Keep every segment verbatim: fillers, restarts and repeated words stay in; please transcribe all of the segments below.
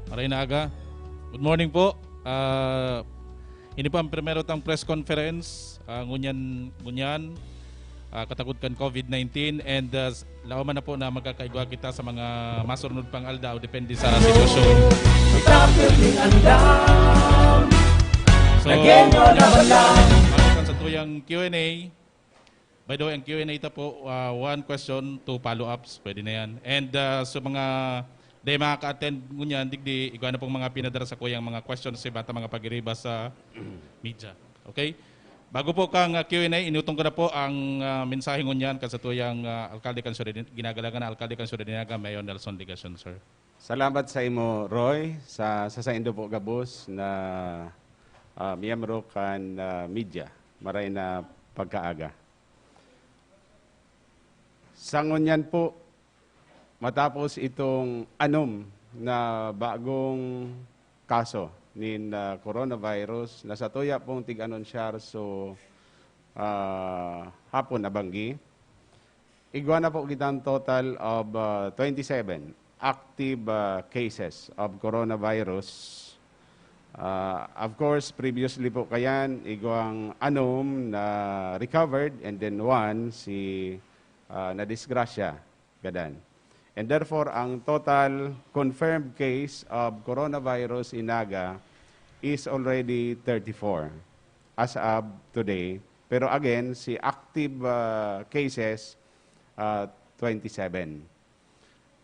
Maray na aga. Good morning po. Ah, ini po ang primero tang press conference, ah, ngunyan, ngunyan, ah, katagod kan COVID nineteen, and, ah, s-, laoman na po na magkakaigwa kita sa mga masunod pang aldaw, depende sa sitwasyon. Kita pirming andam. So, Lagyan nyo na ba lang? Para sa tuyang Q and A, by the way, ang Q and A ta po, ah, one question, two follow-ups, pwede na yan. And, ah, sa mga di makaka-attend ngunyan, digdi, igwa na pong mga pinadara sa kuyang mga questions sa iba ta mga pagiriba sa media. Okay? Bago po kang, ah, Q and A, inutong ko na po ang, ah, mensahe ngunyan kan satuyang, ah, alkalde kan syudad, ginagalagan na alkalde kan syudad ni Naga, Mayor Nelson Legacion, sir. Salamat sa imo, Roy, sa, sa saindo po gabos na, ah, miyembro kan, ah, media. Maray na pagkaaga. Sa ngunyan po, matapos itong anom na bagong kaso nin, ah, coronavirus na satuya pong tig-anonsyar so, ah, hapon na banggi, igwa na po kitang total of, ah, twenty-seven active, ah, cases of coronavirus. Ah, of course, previously po kayan, igwang anom na recovered and then one si, ah, nadisgrasya, gadan. And therefore, ang total confirmed case of coronavirus in Naga is already thirty-four as of today. Pero again, si active, ah, cases, ah, twenty-seven.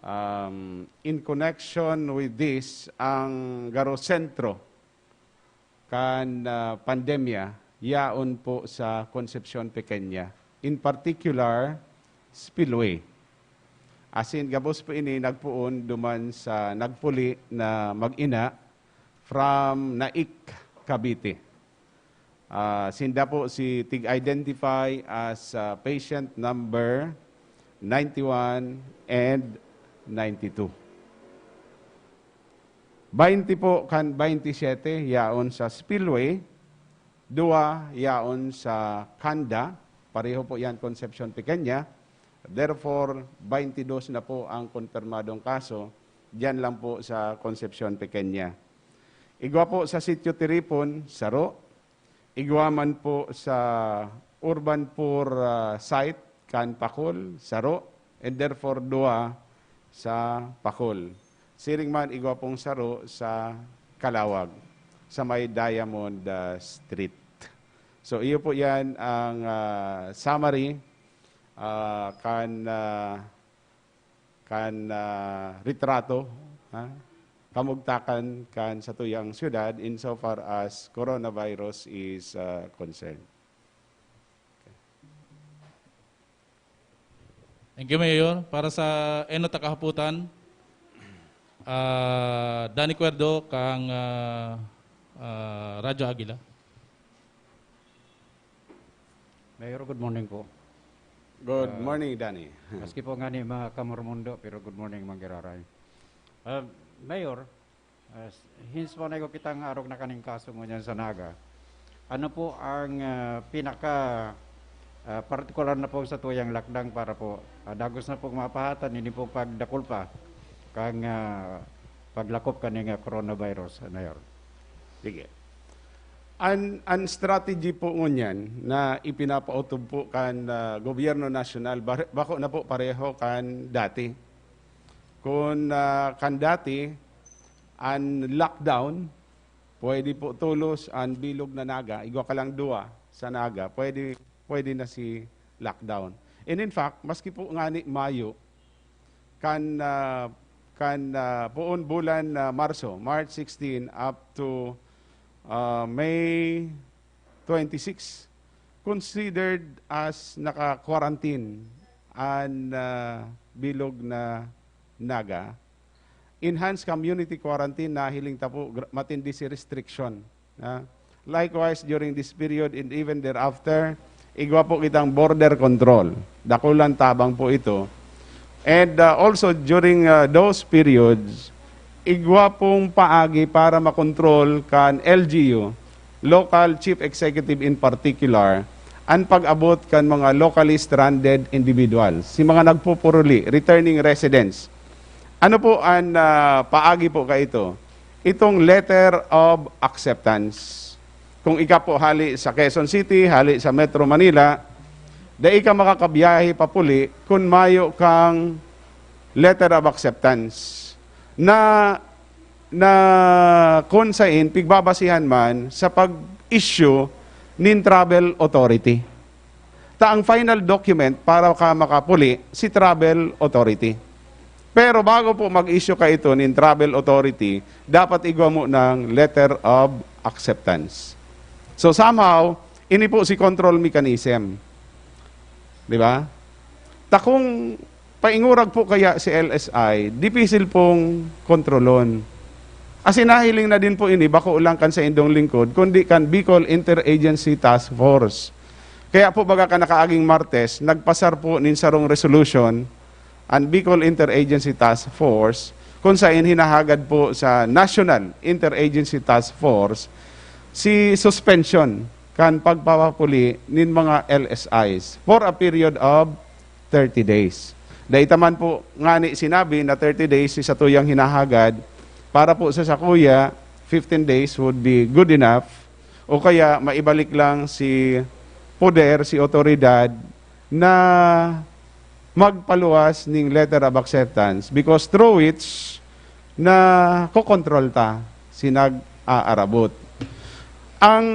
Um, in connection with this, ang garo sentro kan, ah, pandemya yaon po sa Concepcion Pequeña, in particular, Spillway. Asin gabos po ini nagpoon duman sa nagpuli na mag-ina from Naic, Cavite. Ah, sinda po si tig-identify as, ah, patient number ninety-one and ninety-two. Baynte po kan baynte siyete yaon sa Spillway, duwa yaon sa Canda, pareho po yan Concepcion Pequeña. Therefore, baynte dos na po ang konpirmadong kaso, diyan lang po sa Concepcion Pequeña. Igwa po sa Sitio Tiripon, saro. Igwa man po sa urban poor, ah, site kan Pacol, saro, and therefore duwa sa Pacol. Siring man, igwa pong saro sa Calauag, sa may Diamond, ah, Street. So, iyo po yan ang, ah, summary, ah, kan, ah, kan, ah, retrato, ha? Kamugtakan kan satuyang syudad insofar as coronavirus is, ah, concerned. Thank you, Mayor. Para sa Eno ta Kahapotan, ah, Danny Cuerdo, kang, ah, ah, Radyo Agila. Mayor, good morning po. Good Ah, morning, Danny. Maski po ngani mga kamurmundo, pero good morning, Manggiraray. Ah, Mayor, ah, s-, hints po na ko kitang arog na kaning kaso ngunyan sa Naga. Ano po ang, ah, pinaka, ah, partikular na po sa tuyang lakdang para po, ah, dagos na pong mapahatan, hindi po pagdakul pa kang, ah, paglakop kaning, ah, coronavirus, Mayor? Sige. An, an strategy po ngunyan na ipinapautob po kan, ah, gobyerno nasyonal, bare-, bako na po pareho kan dati. Kun, ah, kan dati, an lockdown, pwede po tolos an bilog na Naga, igwa ka lang duwa sa Naga, pwede, pwede na si lockdown. And in fact, maski po ngani Mayo, kan, ah, kan, ah, poon bulan, ah, Marso, March sixteen up to, ah, May twenty-six, considered as naka-quarantine an, ah, bilog na Naga. Enhanced community quarantine, nahiling ta po, gra-, matindi si restriction. Ah, likewise, during this period and even thereafter, igwa po kitang border control. Dakulang tabang po ito. And, ah, also during, ah, those periods, igwa pong paagi para makontrol kan L G U, local chief executive in particular, an pag-abot kan mga locally stranded individuals, si mga nagpupuruli, returning residents. Ano po an, ah, paagi po kaito? Itong letter of acceptance. Kung ika po hali sa Quezon City, hali sa Metro Manila, dai ka makakabiyahe papuli kun mayo kang letter of acceptance na, na kun sain pigbabasihan man sa pag-issue nin travel authority. Ta ang final document para ka makapuli si travel authority. Pero bago po mag-issue ka ito nin travel authority, dapat igwa mo ng letter of acceptance. So somehow, ini po si control mechanism. Di ba? Ta kung paingurag po kaya si L S I, dipisil pong kontrolon. Asin nahiling na din po ini, bako lang kan saindong lingkod, kundi kan Bicol Interagency Task Force. Kaya po baga kan nakaaging Martes, nagpasar po nin sarong resolution an Bicol Interagency Task Force, kung sain hinahagad po sa National Interagency Task Force si suspension kan pagpapapuli nin mga L S Is for a period of thirty days. Dai ta man po ngani sinabi na thirty days si satuyang hinahagad. Para po sa sakuya, fifteen days would be good enough. O kaya maibalik lang si poder, si otoridad na magpaluwas ning letter of acceptance, because through which na kokontrol ta si nag-aarabot. Ang,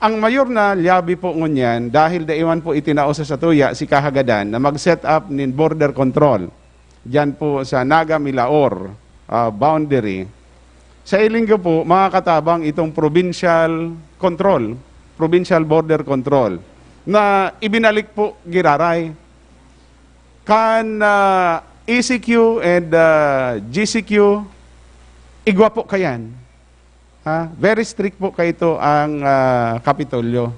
ang mayor na lyabe po ngunyan, dahil daiwan po itinao sa satuya si kahagadan na mag-set up nin border control diyan po sa Naga-Milaor, ah, boundary. Sa Ilinggo po, mga katabang, itong provincial control, provincial border control, na ibinalik po giraray. Kan, ah, E C Q and, ah, G C Q, igwa po kayan. Ha? Very strict po kaito ang, ah, Kapitolyo.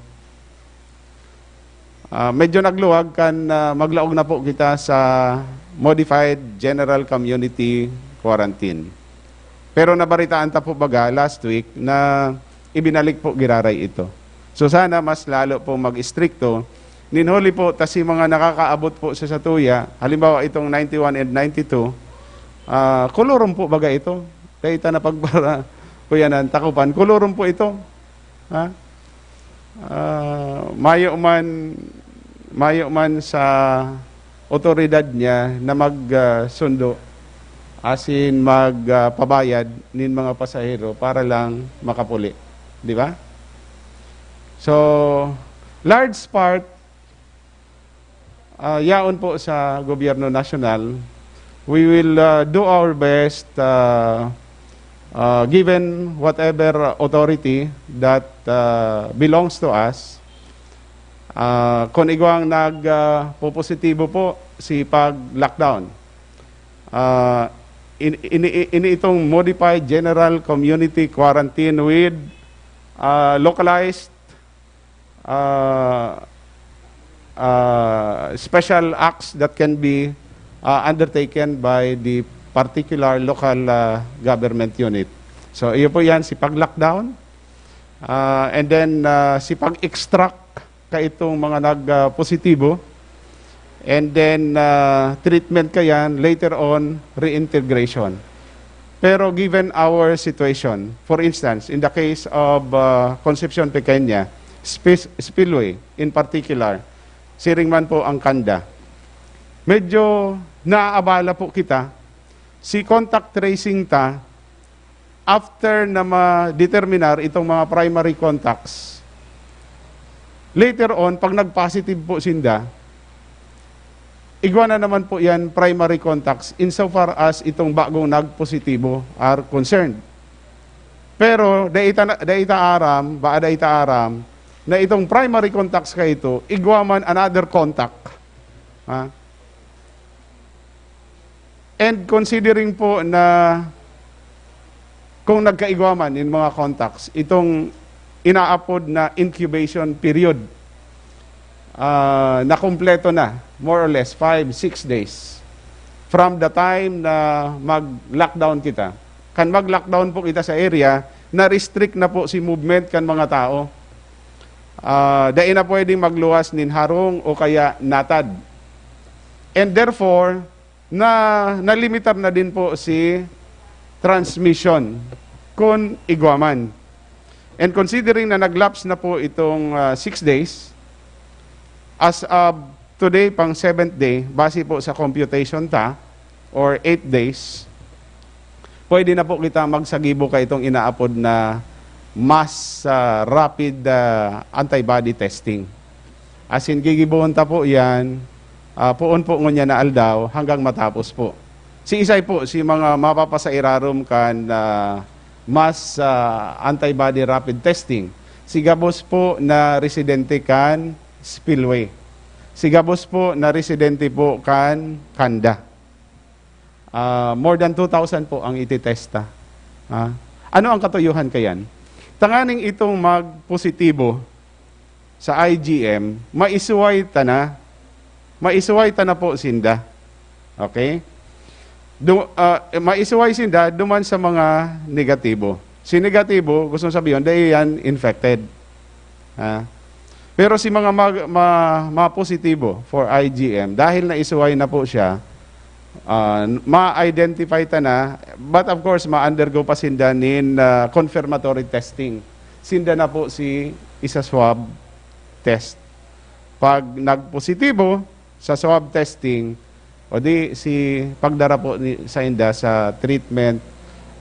Ah, medyo nagluwag kan, ah, maglaog na po kita sa Modified General Community Quarantine. Pero nabaritaan ta po baga last week na ibinalik po giraray ito. So sana mas lalo po mag-istrikto. Nin huli po, ta si mga nakakaabot po sa satuya, halimbawa itong ninety-one and ninety-two, ah, kolorum po baga ito. Dai ta na pagpara-, kuyanan, takupan. Kolorum po ito. Ha? Ah, mayo man, mayo man sa otoridad niya na mag, ah, sundo, asin mag, ah, pabayad nin mga pasahero para lang makapuli. Di ba? So, large part, ah, yaon po sa gobyerno nasyonal, we will, ah, do our best, ah, ah, given whatever authority that, ah, belongs to us. Ah, kun igwang nag, ah, popositibo po si pag-lockdown. Ah, in-, ini, ini itong modified general community quarantine with, ah, localized, ah, ah, special acts that can be, ah, undertaken by the particular local, ah, government unit. So, iyo po yan, si pag-lockdown. Ah, and then, ah, si pag-extract kaitong mga nag, ah, positibo. And then, ah, treatment kayan, later on, reintegration. Pero given our situation, for instance, in the case of, ah, Concepcion Pequeña, spi-, spillway in particular, siring man po ang Canda, medyo naaabala po kita, si contact tracing ta, after na ma-determinar itong mga primary contacts, later on, pag nag-positive po sinda, igwa na naman po yan primary contacts insofar as itong bagong nagpositibo are concerned. Pero dai ta na, dai ta aram, baka dai ta aram, na itong primary contacts kaito, igwa man another contact. Ha? And considering po na kung nagkaigwa man yung mga contacts, itong inaapod na incubation period, ah, nakumpleto na, more or less, five, six days from the time na mag-lockdown kita. Kan mag-lockdown po kita sa area, na-restrict na po si movement kan mga tao. Ah, dai na pwedeng magluwas nin harong o kaya natad. And therefore, na, nalimitar na din po si transmission. kun igwa man. And considering na nag-lapse na po itong, ah, six days, as of today, pang seventh day, base po sa computation ta, or eight days, pwede na po kita magsagibo ka itong inaapod na mass, ah, rapid, ah, antibody testing. As in, gigibohon ta po yan, ah, poon po ngunyan na aldaw hanggang matapos po. Si isay po, si mga mapapasairarom kan, ah, mass, ah, antibody rapid testing. Si gabos po na residente kan Spillway. Si gabos po na residente po kan Kanda. Ah, more than two thousand po ang ititesta. Ah, ano ang katuyuhan kayan? Tanganing itong magpositibo sa I G M, maisuway ta na. Maisuway ta na po sinda. Okay? Du-, ah, maisuway sinda duman sa mga negatibo. Si negatibo, gusto sabihin, dai yan infected. Ah. Pero si mga mag-, ma-, mga positibo for I G M, dahil naisuway na po siya, ah, ma-identify ta na, but of course, ma-undergo pa sinda nin, ah, confirmatory testing. Sinda na po si isa swab test. Pag nagpositibo sa swab testing, o di si pagdara po ni, sa inda sa treatment,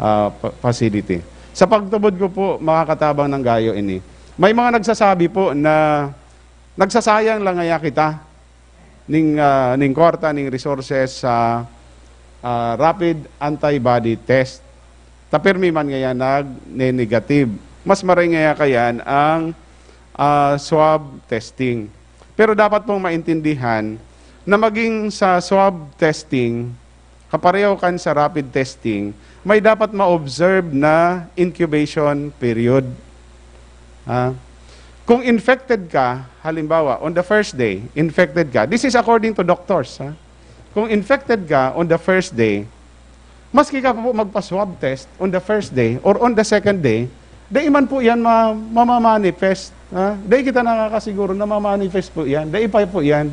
ah, fa-, facility. Sa pagtubod ko po, mga katabang ng gayo ini, may mga nagsasabi po na nagsasayang lang ngaya kita ning, ah, ning kwarta, ning resources sa, ah, rapid antibody test. Ta pirmi man ngaya nag-negative. Mas maray ngaya kayan ang, ah, swab testing. Pero dapat pong maintindihan na maging sa swab testing, kapareho kan sa rapid testing, may dapat ma-observe na incubation period. Ah, kung infected ka, halimbawa, on the first day, infected ka, this is according to doctors, ha? Kung infected ka on the first day, maski ka po magpa-swab test on the first day or on the second day, dai man po yan ma-, mamamanifest, ha? Dai kita nakakasiguro na mamanifest po yan. Dai pa po yan.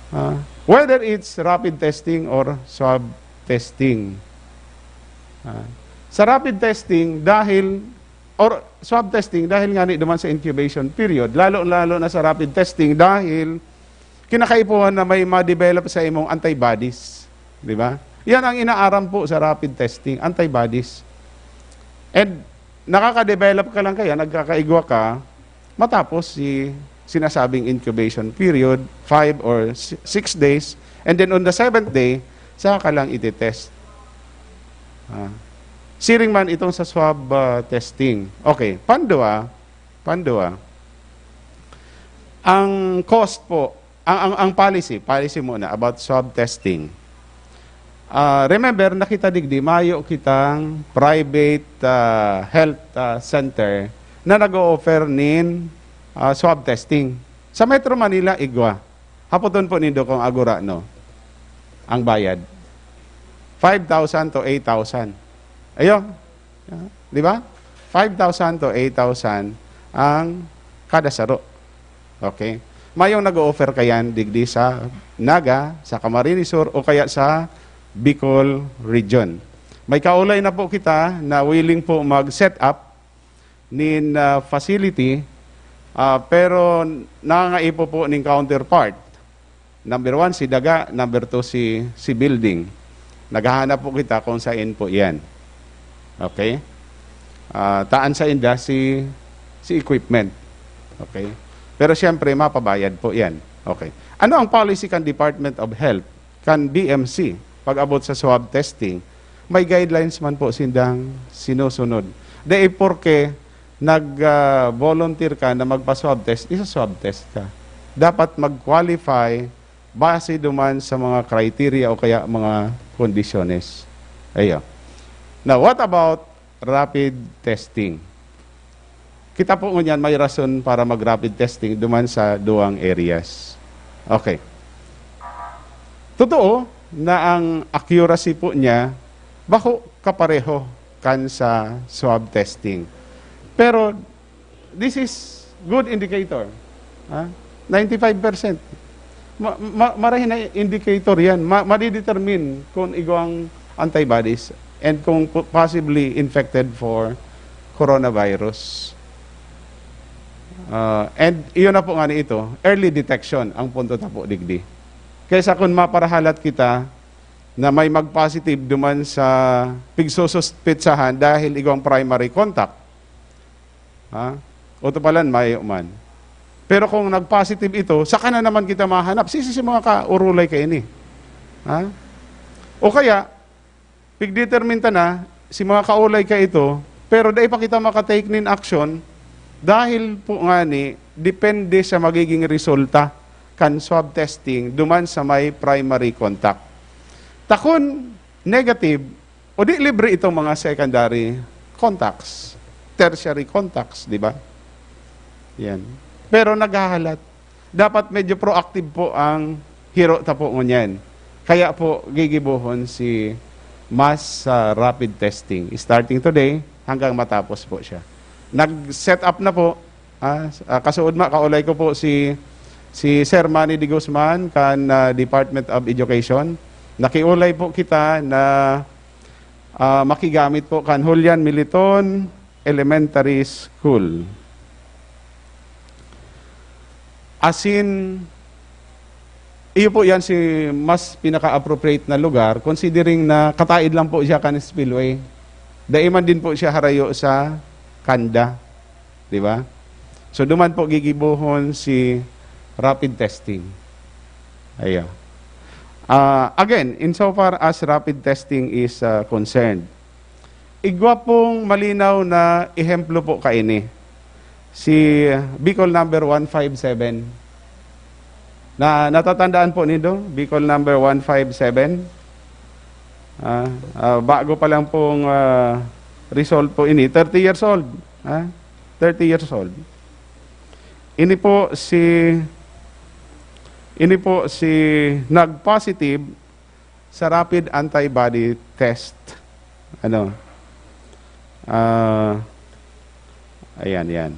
Ah, whether it's rapid testing or swab testing. Ah, sa rapid testing, dahil, or swab testing, dahil nga ni duman sa incubation period, lalo-lalo na sa rapid testing, dahil kinakaipuhan na may ma-develop sa imong antibodies. Di ba? Yan ang inaaram po sa rapid testing, antibodies. And nakaka-develop ka lang kaya, nagkakaigwa ka, matapos si sinasabing incubation period, five or si-, six days, and then on the seventh day, saka ka lang ititest. Ah. Siring man itong sa swab, ah, testing. Okay, pandua, pandua. Ang cost po, ang, ang, ang policy, policy muna about swab testing. Ah, remember, nakita digdi, mayo kitang private, ah, health, ah, center na nag-o-offer nin, ah, swab testing. Sa Metro Manila, igwa. Hapoton po nindo kung agura, no? Ang bayad. Five thousand to eight thousand. Ayo. Ah, di ba? Five thousand to eight thousand ang kada saro. Okay? Mayong nag-o-offer kayan digdi sa Naga, sa Camarines Sur, o kaya sa Bicol Region. May kaulay na po kita na willing po mag-set up nin, ah, facility, ah, pero nangangaipo po nin counterpart. Number one, si daga. Number two, si, si building. Naghahanap po kita kung saan po yan. Okay? Ah, taan sa inda si, si equipment. Okay? Pero siyempre, mapabayad po yan. Okay. Ano ang policy kan Department of Health, kan B M C, pag-abot sa swab testing? May guidelines man po sindang sinusunod. Dai porke nag, ah, volunteer ka na magpa-swab test, isa-swab test ka. Dapat mag-qualify base duman sa mga criteria o kaya mga kondisyones. Ayo. Now, what about rapid testing? Kita po ngunyan may rason para mag-rapid testing duman sa duwang areas. Okay. Totoo na ang accuracy po niya bako kapareho kan sa swab testing. Pero this is good indicator. Ha? Ninety-five percent. Ma-, ma-, marahay na indicator yan. Ma-, madidetermine kung igwang antibodies. and kung po-, possibly infected for coronavirus. Ah, and iyon na po nga ni ito, early detection ang punto ta po digdi. Kaysa kung maparahalat kita na may mag-positive duman sa pigsususpetsahan dahil igwang primary contact. Ha? O tupalan, mayo man. Pero kung nag-positive ito, saka na naman kita mahanap. Sisi si mga kaurulay kaini. Ha? O kaya, pigdetermine ta na, si mga kaulay ka ito, pero dai pa kita makatake nin action dahil po nga ni, depende sa magiging resulta kan swab testing duman sa may primary contact. Takon negative, o di libre itong mga secondary contacts, tertiary contacts, di ba? Yan. Pero naghahalat. Dapat medyo proactive po ang hiro ta po ngunyan. Kaya po gigibohon si mass ah, rapid testing. Starting today, hanggang matapos po siya. Nag-set up na po, ah, s- ah, kasuod ma, kaulay ko po si si Sir Manny de Guzman kan ah, Department of Education. Nakiulay po kita na ah, makigamit po kan Julian Militon Elementary School. Asin, iyo po yan si mas pinaka-appropriate na lugar, considering na kataid lang po siya kan spillway. Dai man din po siya harayo sa kanda, di ba? So, duman po gigibohon si rapid testing. Ayan. Ah, again, insofar as rapid testing is ah, concerned, igwa pong malinaw na ehemplo po kaini. Si Bicol number one five seven. Na natatandaan po nindo, Bicol number one five seven. Ah, ah, bago pa lang pong ah, result po ini, thirty years old. Ah, thirty years old. Ini po si ini po si nag-positive sa rapid antibody test. Ano? Ah, ayan, yan.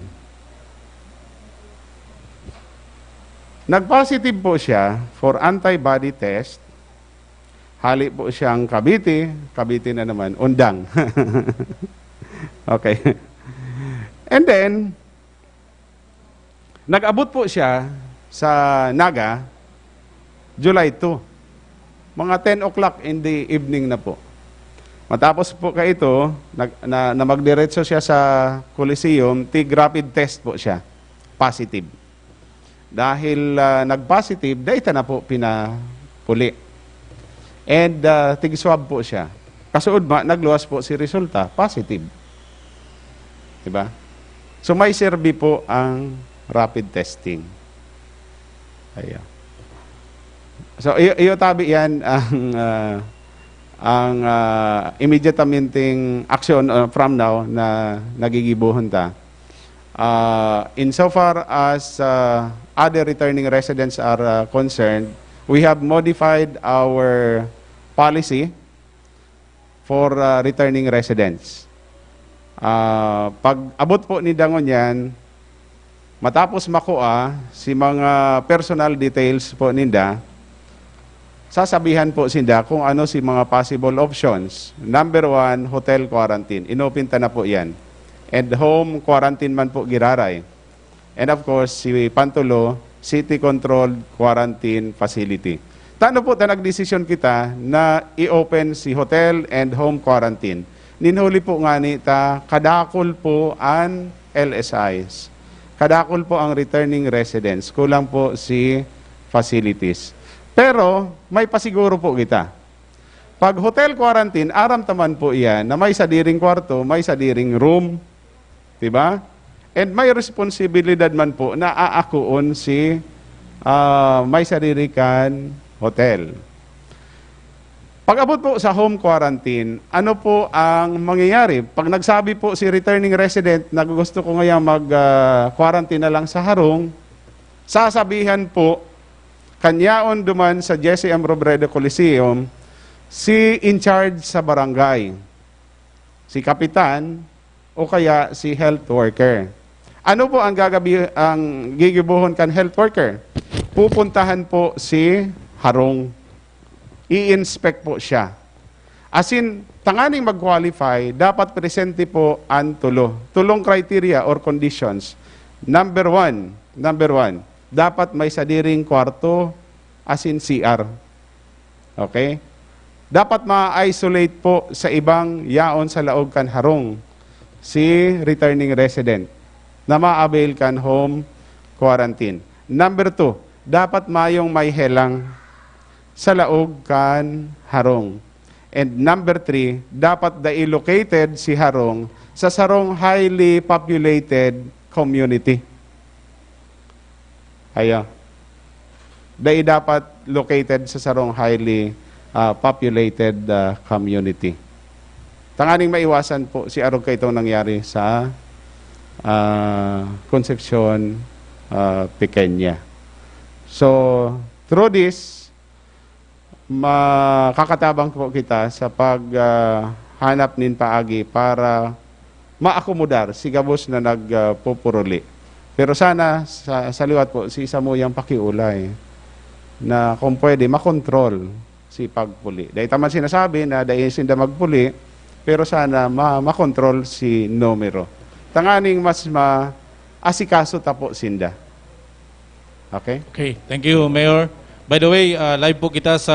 Nag-positive po siya for antibody test. Hali po siyang Cavite. Cavite na naman. Undang. Okay. And then, nag-abot po siya sa Naga, July two. Mga ten o'clock in the evening na po. Matapos po kaito, nag, na, na magdiretso siya sa Coliseum, tig-rapid test po siya. Positive. Dahil ah, nag-positive, dai ta na po pinapuli. And ah, tig-swab po siya. Kasuod ma, nagluwas po si resulta, positive. Diba? So may serbi po ang rapid testing. Ayan. So iyo, iyo tabi yan ang ah, ang ah, immediatamente action ah, from now na nagigibohon ta. Uh, insofar as uh, other returning residents are uh, concerned, we have modified our policy for uh, returning residents. Uh, pag abot po ni dangon yan, matapos makua si mga personal details po ninda, sasabihan po sinda kung ano si mga possible options. Number one, hotel quarantine. Inopin ta na po yan. And home quarantine man po giraray. And of course, si Pantulo, city-controlled quarantine facility. Tano po ta nagdesisyon kita na i-open si hotel and home quarantine. Ninhuli po ngani ta kadakol po an L S Is. Kadakol po ang returning residents. Kulang po si facilities. Pero may pasiguro po kita. Pag hotel quarantine, aram ta man po iyan na may sadiring kwarto, may sadiring room. Diba? And may responsibilidad man po na aakoon si ah, may sadiri kan hotel. Pag-abot po sa home quarantine, ano po ang mangyayari? Pag nagsabi po si returning resident na gusto ko ngayon mag-quarantine na lang sa harong, sasabihan po kanyaon duman sa Jesse M. Robredo Coliseum si in charge sa barangay, si kapitan o kaya si health worker. Ano po ang gagabi ang gigibohon kan health worker? Pupuntahan po si harong. I-inspect po siya. Asin Tanganing mag-qualify, dapat presente po ang tulo. Tulong criteria or conditions. Number one, number one, dapat may sadiring kwarto, as in C R. Okay? Dapat ma-isolate po sa ibang yaon sa laog kan harong si returning resident na ma-avail kan home quarantine. Number two, dapat mayong may helang sa laog kan harong. And number three, dapat dai located si harong sa sarong highly populated community. Ayo. Dai dapat located sa sarong highly, ah, populated, ah, community. Tanganing maiwasan po si arog kaitong nangyari sa, ah, Concepcion, ah, Pequeña. So, through this, makakatabang po kita sa pag, ah, hanap nin paagi para maakomodar si gabos na nagpupuruli. Pero sana, sa, sa liwat po, si isa mo yang pakiulay na kung pwede, makontrol si pagpuli. Dahil taman sinasabi na dahil sinda magpuli, pero sana ma makontrol si numero. Tanganing mas maasikaso ta po sinda. Okay? Okay, thank you, Mayor. By the way, ah, live po kita sa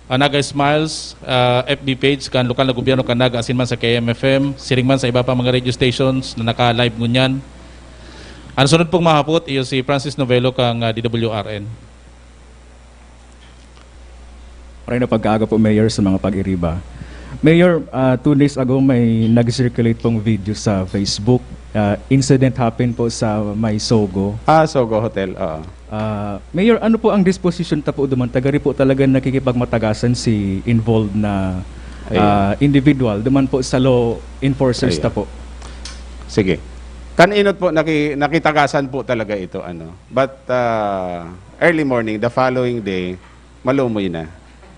ah, Naga Smiles ah, F B page kan lokal na gobyerno kan Naga asin man sa K M F M, siring man sa iba pa mga radio stations na naka-live ngunyan. Ang sunod pong mahapot iyo si Francis Novelo kang ah, D W R N. Maray na pagkaaga po, Mayor, sa mga pag-iriba. Mayor, ah, two days ago may nag-circulate pong video sa Facebook. Ah, incident happened po sa may Sogo. Ah, Sogo Hotel, oo. Ah, Mayor, ano po ang disposition ta po duman? Tagari po talaga nakikipagmatagasan si involved na Ayun. ah, individual duman po sa law enforcers Ayun. ta po. Sige. Kan-inot po, naki, nakitagasan po talaga ito. Ano. But uh, early morning, the following day, malumoy na.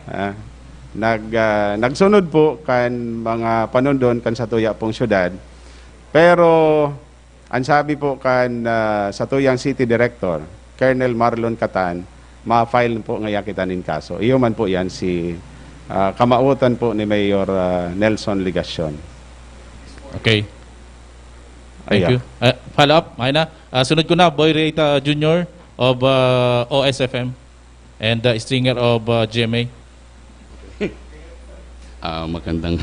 Ah, nag, ah, nagsunod po kan mga panundon kan satuya pong syudad. Pero ang sabi po kan ah, satuyang city director, Colonel Marlon Catan, ma-file po ngaya kita nin kaso. Iyo man po yan si ah, kamawotan po ni Mayor ah, Nelson Legacion. Okay. Thank Ayan. you. Ah, follow up, may na. Ah, sunod ko na, Boy Reita Junior of ah, O S F M and ah, Stringer of ah, G M A. Ah, magandang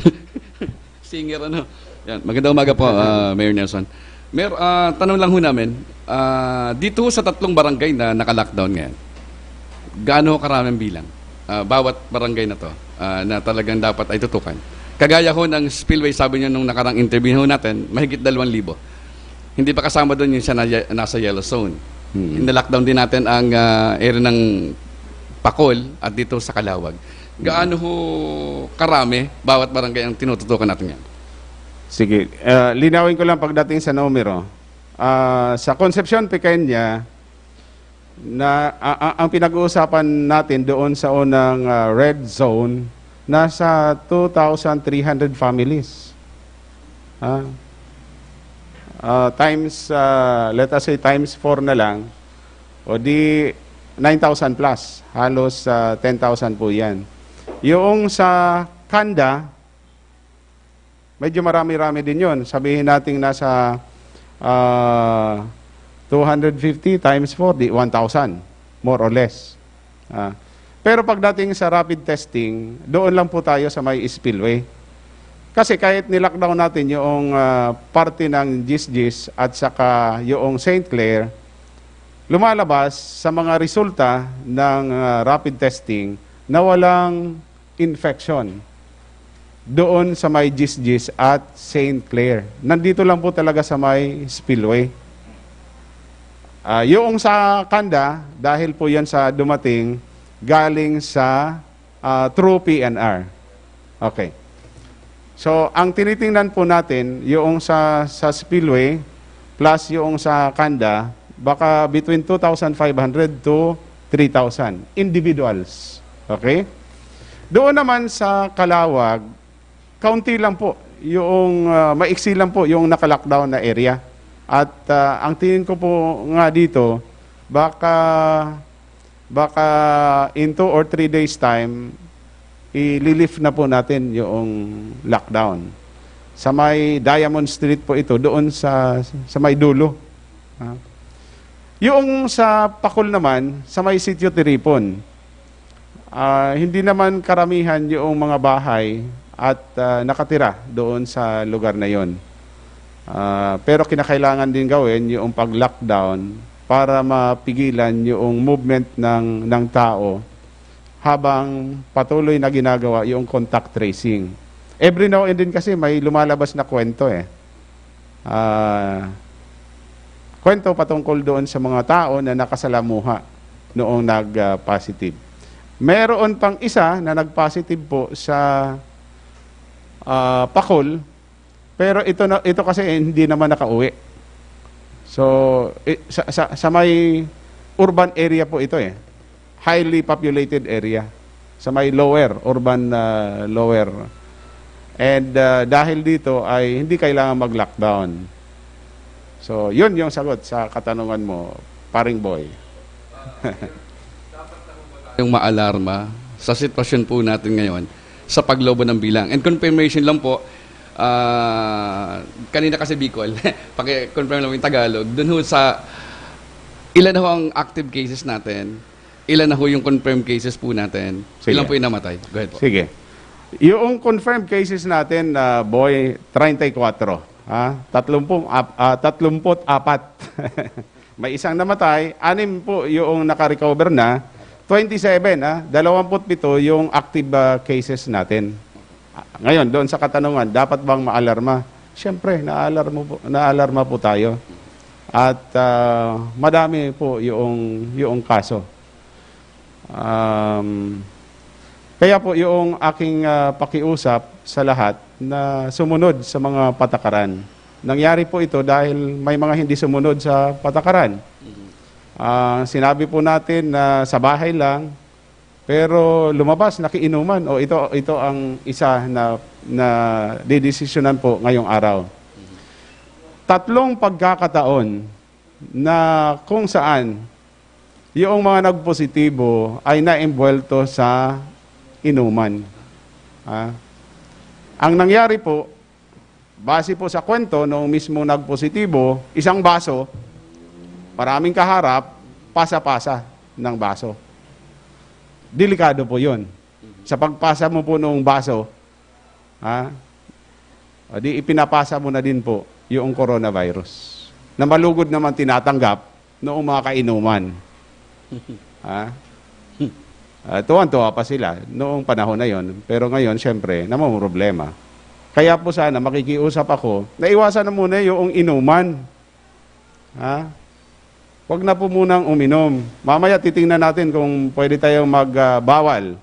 singer ano. Yan. Magandang umaga po, ah, Mayor Nelson. Mayor, ah, tanong lang ho namin, ah, dito ho sa tatlong barangay na naka-lockdown ngayon, gaano ho karaming bilang? Ah, bawat barangay na to ah, na talagang dapat ay tutukan. Kagaya ho ng spillway, sabi niyo nung nakarang interview ho natin, mahigit dalawang libo. Hindi pa kasama doon yung siya na, nasa yellow zone. Hmm. Ina-lockdown din natin ang ah, area ng Pacol at dito sa Calauag. Gaano ho karami bawat barangay ang tinututukan natin yan? Sige, ah, linawin ko lang pagdating sa numero. Ah, sa Concepcion Pequeña, na, a- a- ang pinag-uusapan natin doon sa unang ah, red zone, nasa two thousand three hundred families. Ah, ah, times, ah, let us say, times four na lang, o di nine thousand plus, halos ah, ten thousand po yan. Yung sa Canda, medyo marami-rami din yun. Sabihin natin nasa ah, two hundred fifty times four, di one thousand, more or less. Ah, pero pagdating sa rapid testing, doon lang po tayo sa may spillway. Kasi kahit nilockdown natin yung ah, parte ng Jis-Jis at saka yung Saint Clair, lumalabas sa mga resulta ng ah, rapid testing na walang infection doon sa may Jis-Jis at Saint Clair. Nandito lang po talaga sa may spillway. Ah, yung sa Canda, dahil po yan sa dumating galing sa ah, through P N R. Okay. So, ang tinitingnan po natin, yung sa, sa spillway plus yung sa Canda, baka between two thousand five hundred to three thousand individuals. Okay? Doon naman sa Calauag, kaunti lang po yung ah, maiksi lang po yung naka-lockdown na area. At ah, ang tingin ko po nga dito, baka baka in two or three days time, i-lift na po natin yung lockdown. Sa may Diamond Street po ito, doon sa, sa may dulo. Ah. Yung sa Pacol naman, sa may Sitio Tiripon, ah, hindi naman karamihan yung mga bahay at, ah, nakatira doon sa lugar na yon. Ah, pero kinakailangan din gawin yung pag-lockdown para mapigilan yung movement ng, ng tao habang patuloy na ginagawa yung contact tracing. Every now and then kasi may lumalabas na kwento eh. Ah, kwento patungkol doon sa mga tao na nakasalamuha noong nag-positive. Meron pang isa na nag-positive po sa, ah, Pacol, pero ito na, ito kasi hindi naman nakauwi. So, i-, sa, sa, sa may urban area po ito eh. Highly populated area. Sa may lower, urban, ah, lower. And, ah, dahil dito ay hindi kailangan mag-lockdown. So, yun yung sagot sa katanungan mo, paring boy. Yung maalarma sa sitwasyon po natin ngayon sa paglobo ng bilang. And confirmation lang po, ah, kanina kasi Bicol, paki-confirm lang yung Tagalog, dun ho sa ilan ho ang active cases natin, ilan na ho yung confirmed cases po natin, Sige. ilan po yung namatay. Go ahead po. Sige. Yung confirmed cases natin, ah, boy, treinta y cuatro. Ha? Tatlumpu, ap-, ah, tatlumpu't apat. May isang namatay, anim po yung nakarecover na, twenty-seven, ha? Dalawampu't pito yung active, ah, cases natin. Ah, ngayon, doon sa katanungan, dapat bang maalarma? Siyempre, naalarma po, naalarma po tayo. At, ah, madami po yung, yung kaso. Um, kaya po yung aking, ah, pakiusap sa lahat na sumunod sa mga patakaran. Nangyari po ito dahil may mga hindi sumunod sa patakaran. Ah, sinabi po natin na sa bahay lang, pero lumabas, nakiinuman. O ito, ito ang isa na, na didesisyonan po ngayong araw. Tatlong pagkakataon na kung saan yung mga nagpositibo ay naembwelto sa inuman. Ah, ang nangyari po, base po sa kwento nung mismo nagpositibo, isang baso, maraming kaharap, pasa-pasa ng baso. Delikado po yun. Sa pagpasa mo po ng baso, ha, o di ipinapasa mo na din po yung coronavirus na malugod naman tinatanggap noong mga kainuman. Ha? Ah, tuwan-tuwa pa sila noong panahon na yon. Pero ngayon, siyempre, namomroblema. Kaya po sana, makikiusap ako, naiwasan na muna yung inuman. Ha? Huwag na po munang uminom. Mamaya titingnan natin kung pwede tayong magbawal,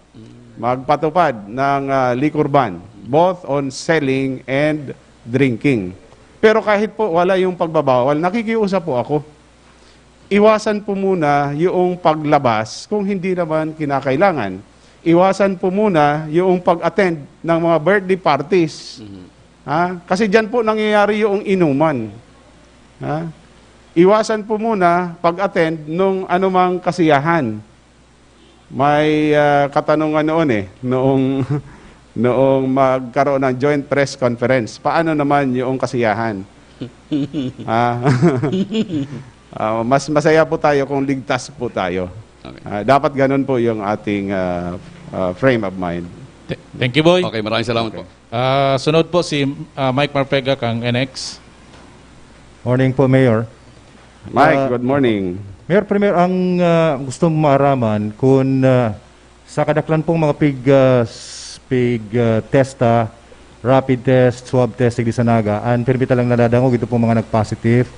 magpatupad ng, ah, liquor ban, both on selling and drinking. Pero kahit po wala yung pagbabawal, nakikiusap po ako. Iwasan po muna yung paglabas kung hindi naman kinakailangan. Iwasan po muna yung pag-attend ng mga birthday parties. Ha? Kasi diyan po nangyayari yung inuman. Ha? Iwasan po muna pag-attend nung anumang kasiyahan. May, ah, katanungan noon eh, noong, noong magkaroon ng joint press conference. Paano naman yung kasiyahan? Ah, ah, mas masaya po tayo kung ligtas po tayo. Okay. Ah, dapat ganun po yung ating, ah, ah, frame of mind. Th- Thank you, Boy. Okay, maraming salamat po. Ah, sunod po si ah, Mike Marpega kang N X. Morning po, Mayor. Mike, Ah, good morning. Mayor, primero, ang ah, gusto mong maaraman kung ah, sa kadaklan pong mga pig, ah, s- pig ah, testa, rapid test, swab test, digdi sa Naga, an pirmi talang nadadangog, ito pong mga nag-positive.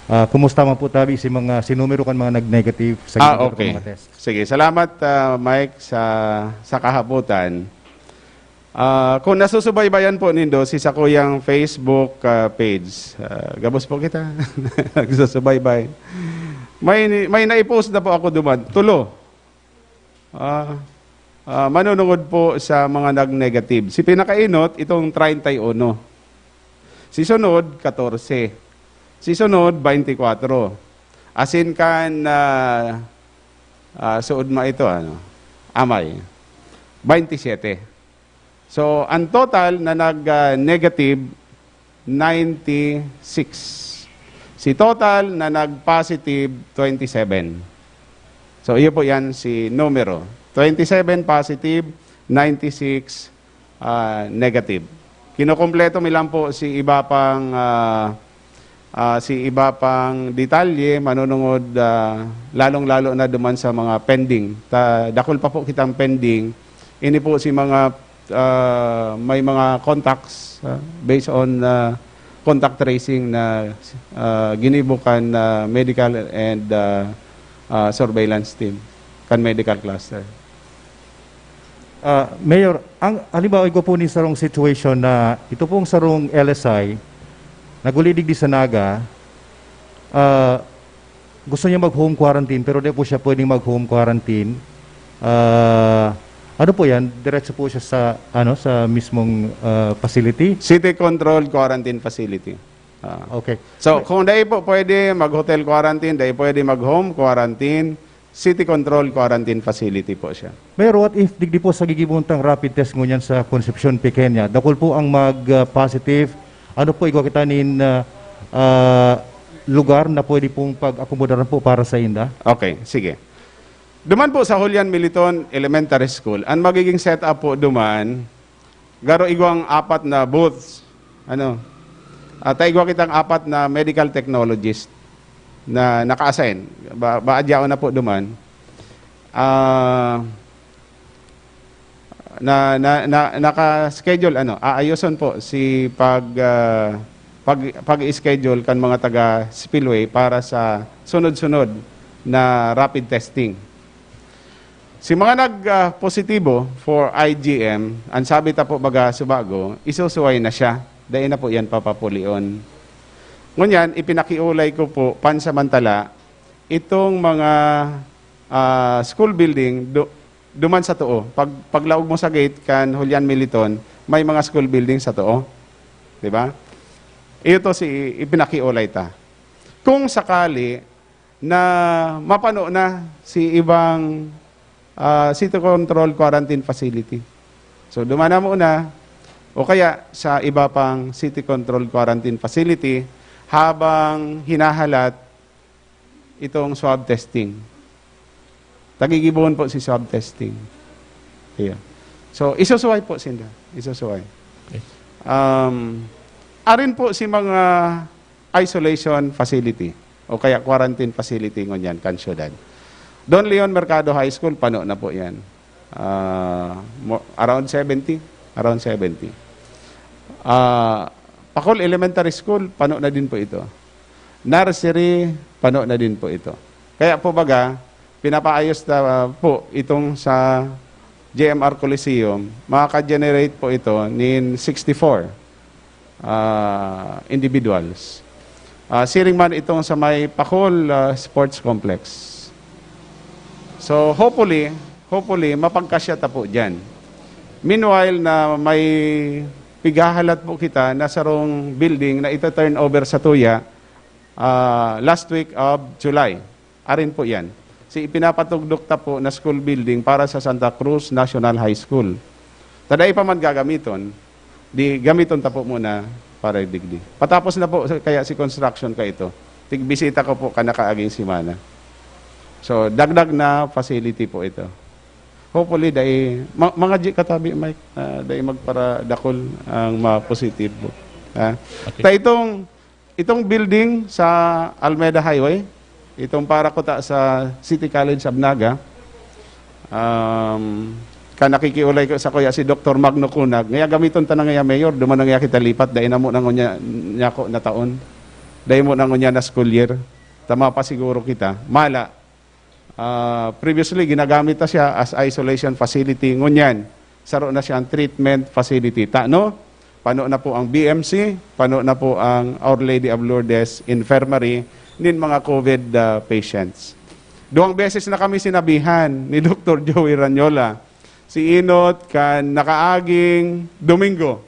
Ah, kumusta man po tabi si mga si numero kan mga nag-negative sa Ah, ginagawa okay. mga test? Sige, salamat, ah, Mike, sa, sa kahaputan. Ah, kung nasusubaybayan po nindo si sakuyang Facebook, ah, page, ah, gabos po kita. Nagsusubaybay. May, may naipost na po ako duman. Tulo. Ah, ah, manunungod po sa mga nag-negative. Si pinakainot, itong treinta y uno. Si sunod, katorse. Si sunod, baintikwatro. Asin kan, ah, ah, suod ma ito, ano? Amay. Twenty-seven. So, ang total na nag, ah, negative, ninety-six. Si total na nag-positive, twenty-seven. So, iyo po yan si numero. Twenty-seven positive, ninety-six, ah, negative. Kinukumpleto mi lang po si iba pang, ah, ah, si iba pang detalye, manunungod, ah, lalong-lalo na duman sa mga pending. Ta-, dakul pa po kitang pending. Ini po si mga, ah, may mga contacts, ah, based on, ah, contact tracing na, ah, ginibo kan, ah, medical and, ah, ah, surveillance team, kan medical cluster. Ah, Mayor, ang halimbawa, igwa po ni sarong situation na ito pong sarong L S I, naguli digdi sa Naga, ah, gusto niya mag-home quarantine, pero di po siya pwedeng mag-home quarantine. Ah, ano po yan? Diretso po siya sa, ano, sa mismong, ah, facility? City controlled quarantine facility. Ah. Okay. So, kung dai po pwede mag-hotel quarantine, dai pwede mag-home quarantine, city controlled quarantine facility po siya. Pero what if digdi po sa gigibuntang rapid test ngunyan sa Concepcion, Pequeña? Dakul po ang mag, ah, positive. Ano po igwa kita nin, ah, ah, lugar na pwede pong pag-akomodaran po para sa inda? Okay, sige. Duman po sa Julian Militon Elementary School, ang magiging setup po duman, garo igwang apat na booths. Ano? At igwa kitang apat na medical technologist na naka-assign. Ba, ba, adyaon na po duman. Ah, na, na, na, naka-schedule, ano, aayoson po si pag, ah, pag, pag-schedule kan mga taga Spillway para sa sunod-sunod na rapid testing. Si mga nag, ah, positibo for I G M, ang sabi ta po baga subago, isusuway na siya. Dai na po yan papapulion. Ngunyan, ipinakiulay ko po pansamantala itong mga, ah, school building du-, duman sa too. Pag, paglaog mo sa gate kan Julian Militon, may mga school building sa too. Di ba? Iyo to si ipinakiulay ta. Kung sakali na mapano na si ibang, ah, city control quarantine facility. So, duman na muna o kaya sa iba pang city control quarantine facility habang hinahalat itong swab testing. Tagigibohon po si swab testing. Ayan. So, isusuway po sinda. Isusuway. Okay. Um, arin po si mga isolation facility o kaya quarantine facility ngunyan kan syudad. Don Leon Mercado High School, pano na po yan. Ah, mo-, around seventy. Around seventy. Ah, Pacol Elementary School, pano na din po ito. Nursery, pano na din po ito. Kaya po baga, pinapaayos na po itong sa J M R Coliseum, makaka-generate po ito nin sixty-four, ah, individuals. Ah, siring man itong sa may Pacol, ah, Sports Complex. So, hopefully, hopefully, mapagkasya ta po dyan. Meanwhile na may pighahalat po kita na sarong building na ita-turn over sa tuya, ah, last week of July. Arin po yan. Si ipinapatugdok ta po na school building para sa Santa Cruz National High School. Ta dai pa man gagamiton, di gamiton ta po muna para digdi. Patapos na po kaya si construction ka ito. Tigbisita ko po kanakaaging semana. So, dagdag na facility po ito. Hopefully, dai, ma-, mga di katabi, Mike, ah, dai magparadakol ang mga positive po. Ah, Okay. Ta itong, itong building sa Almeda Highway, itong para kuta sa City College of Naga, um, ka nakikiulay ko sa kuya si Doktor Magno Cunag, ngaya gamiton ta na ngaya, Mayor, duman na ngaya kita lipat, dai na mo na ngunya, nyako na taon. Dai mo na ngunya na school year. Ta mapasiguro kita. Mala, ah, previously, ginagamit ta siya as isolation facility. Ngunyan, saro na siyang treatment facility. Ta, no? Pano na po ang B M C, pano na po ang Our Lady of Lourdes Infirmary nin mga COVID, ah, patients. Duwang beses na kami sinabihan ni Doktor Joey Ranyola, si Inot kan nakaaging Domingo.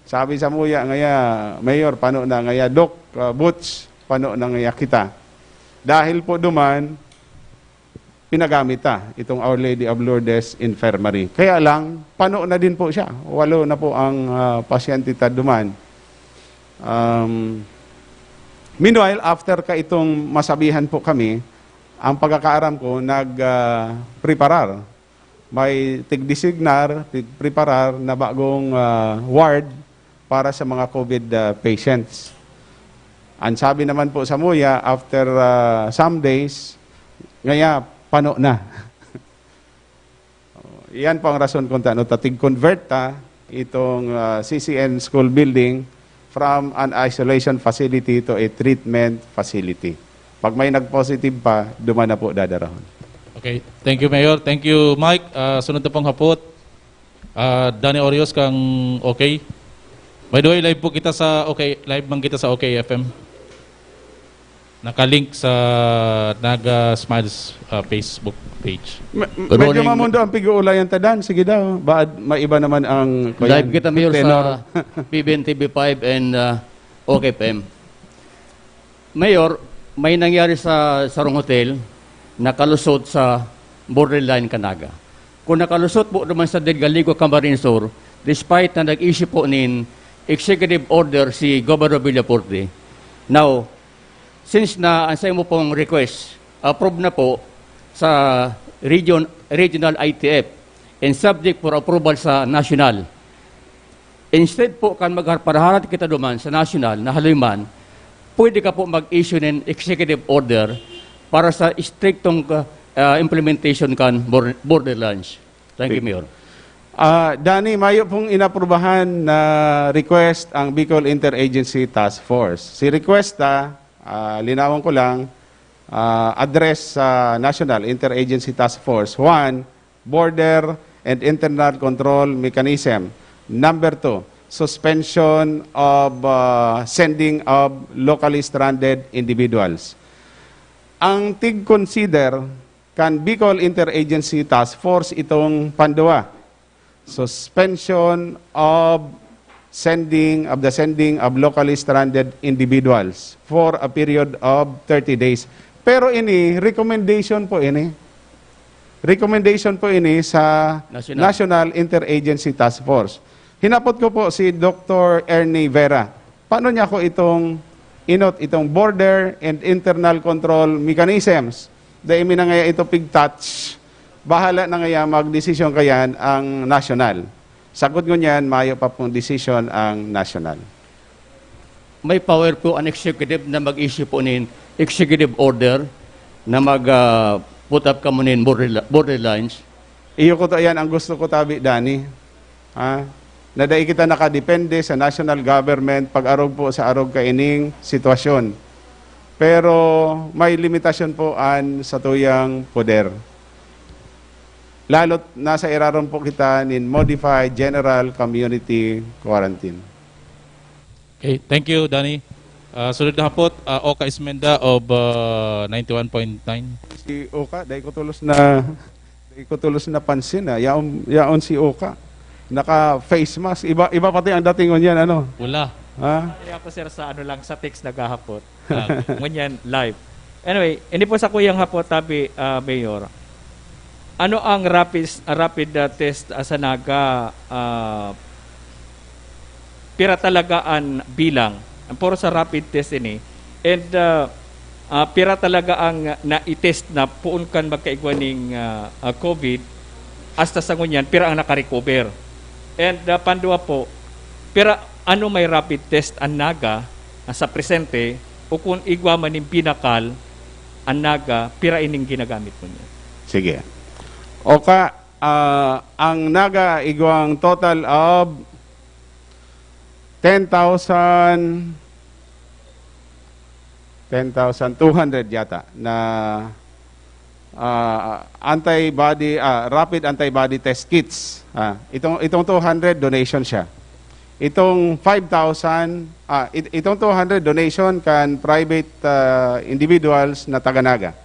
Sabi sa muya ngaya, "Mayor, pano na ngaya, Doc, ah, Butch, pano na ngaya kita?" Dahil po duman, pinagamit ta itong Our Lady of Lourdes Infirmary. Kaya lang, pano na din po siya. Walo na po ang, ah, pasyente ta duman. Um, meanwhile, after ka itong masabihan po kami, ang pagkakaaram ko, nag, ah, preparar. May tigdesignar, tigpreparar na bagong, ah, ward para sa mga COVID, ah, patients. Ang sabi naman po sa muya, after, ah, some days, ngaya, pano na. Oh, iyan po ang rason kung tano ta tig-convert ta itong, ah, C C N school building from an isolation facility to a treatment facility. Pag may nag-positive pa, duman na po dadarahon. Okay. Thank you, Mayor. Thank you, Mike. Ah, sunod na pong hapot. Ah, Danny Orios kang OK. By the way, live po kita sa OK, live man kita sa OK F M. Nakalink sa Naga Smiles, ah, Facebook page. Me- medyo mamundo ang pig-uulayan ta, Dan. Sige daw. Baad maiba naman ang Live kita, Mayor, tenor. Sa P B N T V five and, ah, OK F M. Mayor, may nangyari sa sarong hotel, nakalusot sa borderline kan Naga. Kung nakalusot po naman sa Delgaligo, Camarines Sur, despite na nag-issue po nin executive order si Governor Villaforte. Now, since na ang sa imo pong request, approve na po sa region, regional I T F and subject for approval sa national. Instead po kan magharparharat kita duman sa national na haloy man, pwede ka po mag-issue nin executive order para sa striktong, ah, implementation kan bor- borderlands. Thank you, Mayor. Ah, Danny, mayo pong inaprubahan na request ang Bicol Interagency Task Force. Si request ta, ah, linawon ko lang, ah, address sa National Interagency Task Force. One, border and internal control mechanism. Number two, suspension of, ah, sending of locally stranded individuals. Ang tig-consider kan Bicol Interagency Task Force itong panduwa, suspension of sending, of the sending of locally stranded individuals for a period of thirty days. Pero ini, recommendation po ini. Recommendation po ini sa National. National Interagency Task Force. Hinapot ko po si Doctor Ernie Vera. Paano niya ko itong inot, itong border and internal control mechanisms? Dahil minangaya ito pig-touch, bahala na ngaya magdesisyon kayan ang national. Sagkod ngunyan, mayo pa pong desisyon ang national. May power po ang executive na mag-issue po nin executive order na mag, ah, put up kamo nin border, borderlines. Iyo ko to yan ang gusto ko tabi, Danny. Ha? Na dai kita nakadepende sa national government pag-arog po sa arog kaining sitwasyon. Pero may limitasyon po an satuyang poder. Lalo't nasa irarom po kita nin modified general community quarantine. Okay, thank you, Danny. Ah, sunod na hapot, ah, Oka Ismenda of, ah, ninety-one point nine. Si Oka, dai ko tulos na dai ko tulos napansin, ah. Yaon, yaon si Oka. Naka face mask. Iba, iba pati ang dating ngunyan, ano? Pula. Ha? Kaya ako, sir, sa ano lang, sa text naghahapot. Ah, ngunyan, live. Anyway, ini po sa kuyang hapot, tabi, ah, Mayor. Ano ang rapid, rapid, ah, test, ah, sa Naga, ah, pira talaga an bilang? Ang puro sa rapid test ini. And, ah, ah, pira talaga ang na-test na poon kan magkaigwa ning, ah, ah, COVID, hasta sa ngunyan, pira ang nakarecover? And, ah, pandua po, pira, ano, may rapid test an Naga, ah, sa presente, o kung igwa man nin binakal an Naga, pira ining ginagamit mo niya? Sige. Oka, ah, ang Naga igwang total of ten thousand, ten thousand two hundred yata na, ah, antibody, ah, rapid antibody test kits. Ah, itong, itong two hundred, donation siya. Itong five thousand, ah, it- itong two hundred, donation kan private, ah, individuals na taga Naga.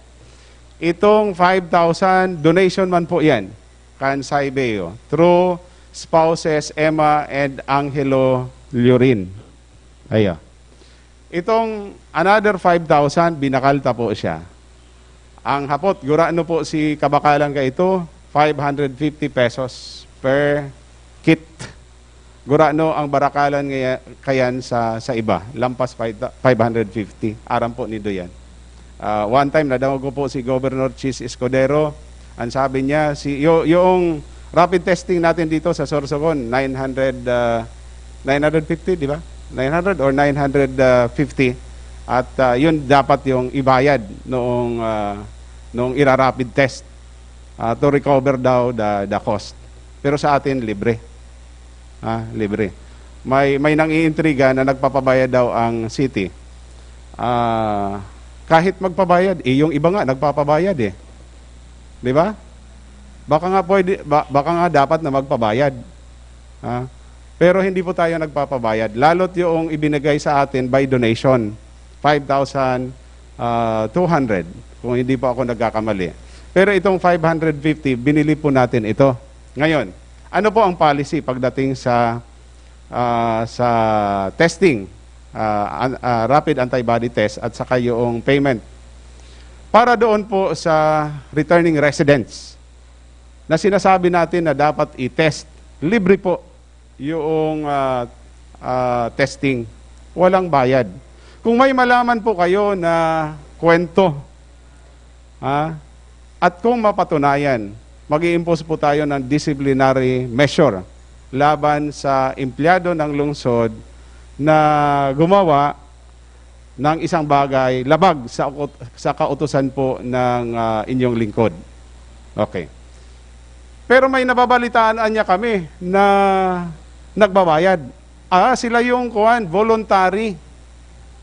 Itong five thousand, donation man po yan kan SAIBEO through spouses Emma and Angelo Lurin. Ayo. Itong another five thousand, binakal ta po siya. Ang hapot, gurano po si kabakalan kaito, five hundred fifty pesos per kit. Gurano ang barakalan ngaya-, kayan sa, sa iba, lampas five, five hundred fifty. Aram po nindo yan. Ah, one time, nadangog ko po si Governor Chiz Escudero. Ang sabi niya, si, yo-, yung rapid testing natin dito sa Sorsogon, nine hundred, ah, nine hundred fifty, di ba? Nine hundred or nine hundred fifty. At, ah, yun dapat yung ibayad noong, ah, noong ira-rapid test, ah, to recover daw the, the cost. Pero sa atin, libre. Ah, libre. May, may nang-iintriga na nagpapabayad daw ang city. Ah, kahit magpabayad, eh, yung iba nga nagpapabayad eh. Di ba? Baka nga pwede, ba-, baka nga dapat na magpabayad. Ah, pero hindi po tayo nagpapabayad. Lalo't yung ibinigay sa atin by donation, five thousand two hundred, kung hindi po ako nagkakamali. Pero itong five hundred fifty, binili po natin ito. Ngayon, ano po ang policy pagdating sa, ah, sa testing, ah, an-, ah, rapid antibody test at saka yung payment? Para doon po sa returning residents na sinasabi natin na dapat i-test, libre po yung, ah, ah, testing. Walang bayad. Kung may malaman po kayo na kwento, ha, at kung mapatunayan, mag-i-impose po tayo ng disciplinary measure laban sa empleyado ng lungsod na gumawa ng isang bagay labag sa ukot-, sa kautusan po ng, ah, inyong lingkod. Okay. Pero may nababalitaan anya kami na nagbabayad. Ah, sila yung kuwan, voluntary.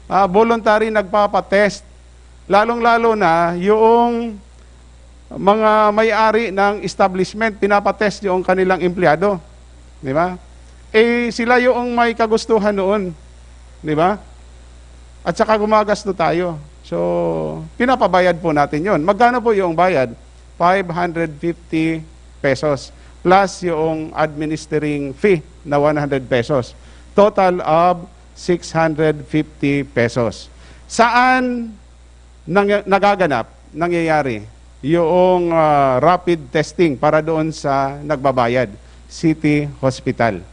Ah, voluntary nagpapatest. Lalong-lalo na yung mga may-ari ng establishment, pinapatest yung kanilang empleyado. Di ba? Eh, sila yung may kagustuhan noon. Di ba? At saka gumagasto tayo. So, pinapabayad po natin yon. Magkano po yung bayad? Five hundred fifty pesos. Plus yung administering fee na one hundred pesos. Total of six hundred fifty pesos. Saan nang-, nagaganap, nangyayari yung, ah, rapid testing para doon sa nagbabayad, City Hospital?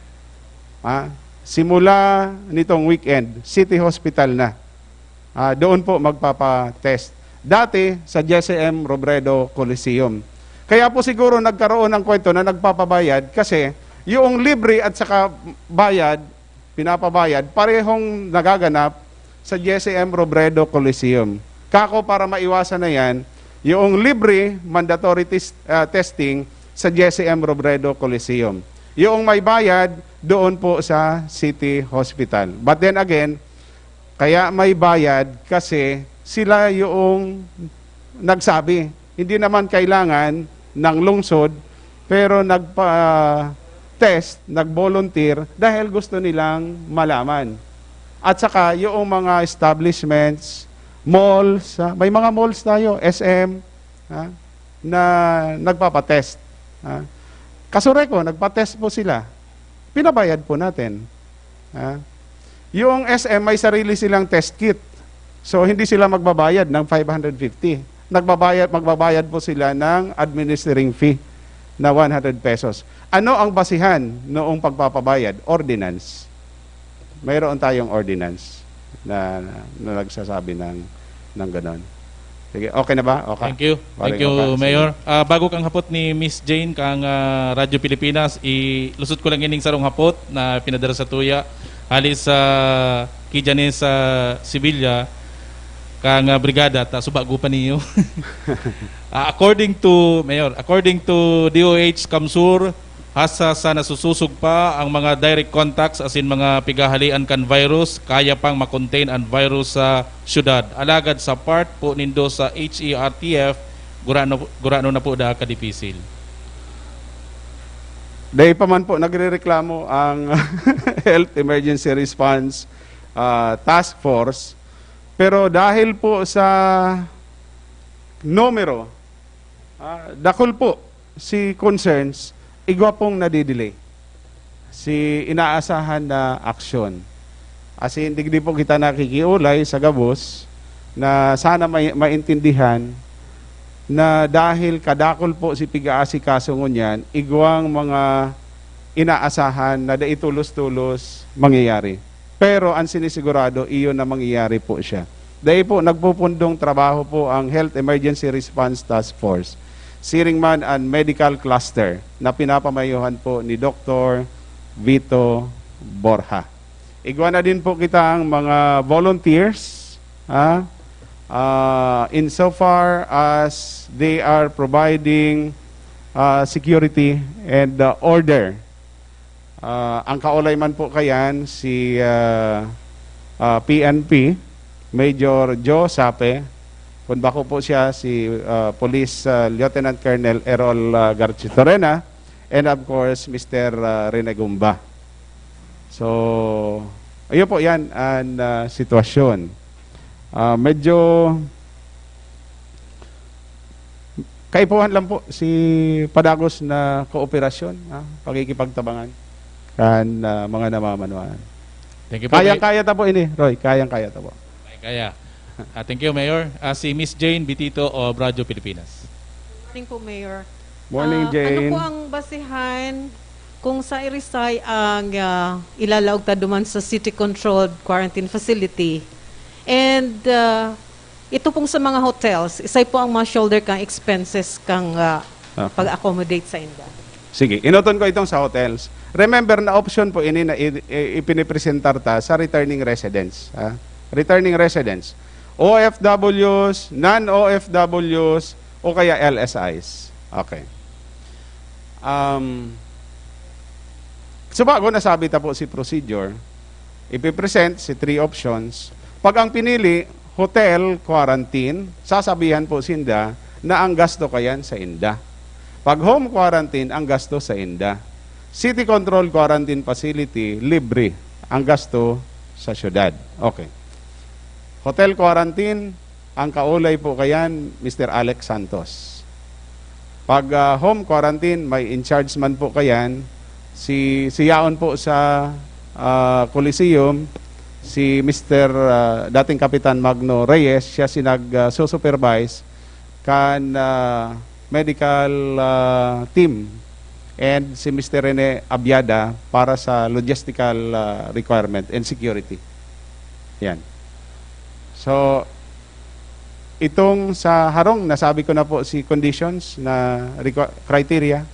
Ah, simula nitong weekend, City Hospital na. Ah, doon po magpapa-test. Dati, sa Jesse M. Robredo Coliseum. Kaya po siguro nagkaroon ng kwento na nagpapabayad kasi yung libre at saka bayad, pinapabayad, parehong nagaganap sa Jesse M. Robredo Coliseum. Kako, para maiwasan na yan, yung libre mandatory tes-, ah, testing sa Jesse M. Robredo Coliseum. Yung may bayad, doon po sa City Hospital. But then again, kaya may bayad kasi sila yung nagsabi. Hindi naman kailangan ng lungsod, pero nagpa-test, nag-volunteer dahil gusto nilang malaman. At saka, yung mga establishments, malls, ha? May mga malls tayo, S M, ha? Na nagpapatest, ha? Kasureco, nagpatest po sila. Pinabayad po natin. Ha? Yung S M, may sarili silang test kit. So, hindi sila magbabayad ng five hundred fifty. Nagbabayad, magbabayad po sila ng administering fee na one hundred pesos. Ano ang basihan noong pagpapabayad? Ordinance. Mayroon tayong ordinance na, na nagsasabi ng, ng ganon. Sige, okay na ba? Okay. Thank you. Thank you, Mayor. Ah, bago kang hapot ni Miss Jane, kang, ah, Radyo Pilipinas, ilusot ko lang ining sarong hapot na pinadara sa tuya. Hali sa Kijanes sa Sevilla, kang, ah, brigada, ta subago pa niyo. Ah, according to, Mayor, according to D O H CamSur, hasta sa nasususog pa ang mga direct contacts asin mga pigahalian kan virus, kaya pang makontain an virus sa syudad. Alagad sa part po nindo sa H E R T F, gurano, gurano na po da kadipisil? Dai pa man po nagrereklamo ang Health Emergency Response, ah, Task Force. Pero dahil po sa numero, ah, dakul po si concerns, igwa pong nadidelay si inaasahan na aksyon. As in, digdi po kita nakikiulay sa gabos na sana may, maintindihan na dahil kadakul po si pig-aasikaso ngunyan, igwang mga inaasahan na dai tulos-tulos mangyayari. Pero ang sinisigurado, iyon na mangyayari po siya. Dai po nagpupundong trabaho po ang Health Emergency Response Task Force, siring man ang medical cluster na pinapamayohan po ni Doktor Vito Borja. Igwa na din po kita ang mga volunteers, ha? Ah, insofar as they are providing, ah, security and, ah, order. Ah, ang kaulay man po kayan, si, ah, ah, P N P, Major Joe Sape, kung bako po siya, si, ah, Police, ah, Lieutenant Colonel Errol, ah, Garchitorena, and of course, Mister, ah, Rene Gumba. So, ayun po yan ang, ah, sitwasyon. Ah, medyo kaipuhan lang po si padagos na kooperasyon, ah, pakikipagtabangan kan, ah, mga namamanuan. Thank you po, May- Kayang-kaya ta po ini, Roy. Kayang-kaya ta po. Kaya. Ah, thank you, Mayor. Ah, si Miss Jane Bitito of Radyo Pilipinas. Morning po, Mayor. Morning, Ah, Jane. Ano po ang basihan kung sa Irisay ang ah, ilalaog ta duman sa city-controlled quarantine facility? And ah, ito pong sa mga hotels, isay po ang mga shoulder kang expenses kang ah, Okay. pag-accommodate sa inda. Sige, inoton ko itong sa hotels. Remember na option po ini na i- i- ipinipresentar ta sa returning residents. Ha? Returning residents. O F Ws, non-O F Ws, o kaya L S Is. Okay. Um, subago nasabi ta po si procedure, ipipresent si three options. Pag ang pinili, hotel quarantine, sasabihan po sinda na ang gasto kayan sa inda. Pag home quarantine, ang gasto sa inda. City control quarantine facility, libre. Ang gasto sa syudad. Okay. Hotel quarantine, ang kaulay po kayan, Mister Alex Santos. Pag ah, home quarantine, may in-charge man po kayan, si siyaon po sa ah, Coliseum, si Mister ah, dating Kapitan Magno Reyes, siya si nag ah, susupervise kan ah, medical ah, team and si Mister Rene Abiada para sa logistical ah, requirement and security. Yan. So, itong sa harong, nasabi ko na po si conditions na requ- criteria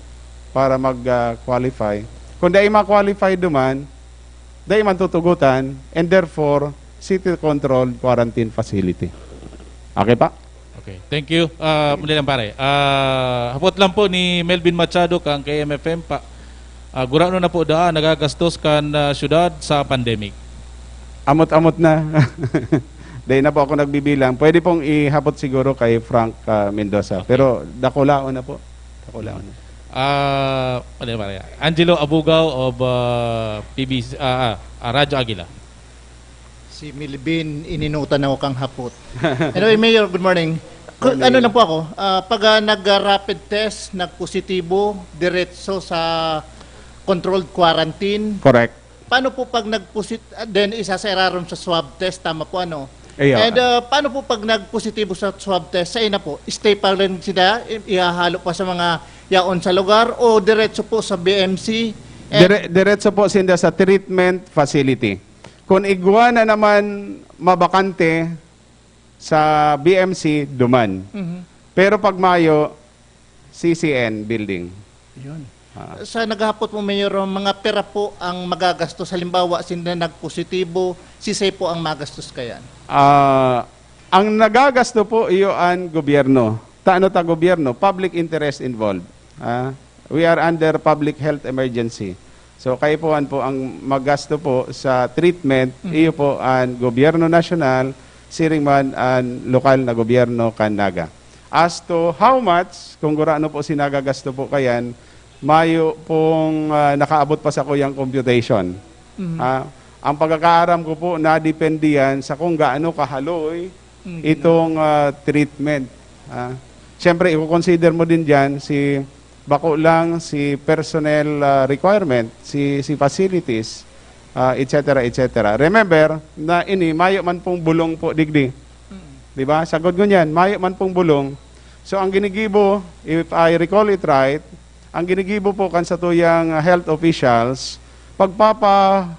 para mag-qualify. Kung dai ma-qualify duman, dai man tutugutan, and therefore, city-controlled quarantine facility. Okay pa? Okay. Thank you. Ah, muli lang, pare. Ah, hapot lang po ni Melvin Machado kang K M F M pa. Ah, gurano na po daan nagagastos kan ah, syudad sa pandemic. Amot-amot na. Dahil na po ako nagbibilang. Pwede pong ihapot siguro kay Frank ah, Mendoza. Pero dakulaon na po. Dakulaon na. Ah, ano yung pare? Angelo Abugaw of ah, P B C, ah, ah, ah, Radyo Agila. Si Milvin, ininutan ako kang hapot. Anyway, Mayor, good morning. Ku- Morning. Ano lang po ako, ah, pag ah, nag-rapid test, nagpositibo, diretso sa controlled quarantine. Correct. Paano po pag nagposit, ah, then isa sa irarom sa swab test, tama po ano? Iyo. And ah, paano po pag nagpositibo sa swab test, sa ina po, stay pa rin sila, i- ihahalo pa sa mga yaon sa lugar o diretso po sa B M C? And- Dire- diretso po sinda sa treatment facility. Kung igwa na naman mabakante sa B M C, duman. Mhm. Pero pag mayo, C C N building. Yun. Ah. Sa naghapot mo, Mayor, mga pera po ang magagastos. Halimbawa, sinda nagpositibo, sisay po ang magastos kayan? Ah, ang nagagasto po iyo an gobyerno. Tano ta gobyerno, public interest involved. Ah, we are under public health emergency. So kaipuhan po ang magasto po sa treatment, iyo po an gobyerno nasyonal, siring man an lokal na gobyerno kan Naga. As to how much, kung gurano po si nagagasto po kayan, mayo pong ah, nakaabot pa sa kuyang computation. Ah, ang pagkakaaram ko po, nadepende yan sa kung gaano kahaloy Mm. itong ah, treatment. Ah, Siyempre, i-consider mo din dyan si bako lang si personnel ah, requirement, si, si facilities, ah, et cetera, et cetera. Remember na ini, mayo man pong bulong po digdi. Di ba? Sagod ngunyan, mayo man pong bulong. So, ang ginigibo, if I recall it right, ang ginigibo po kan satuyang health officials, pagpapakusog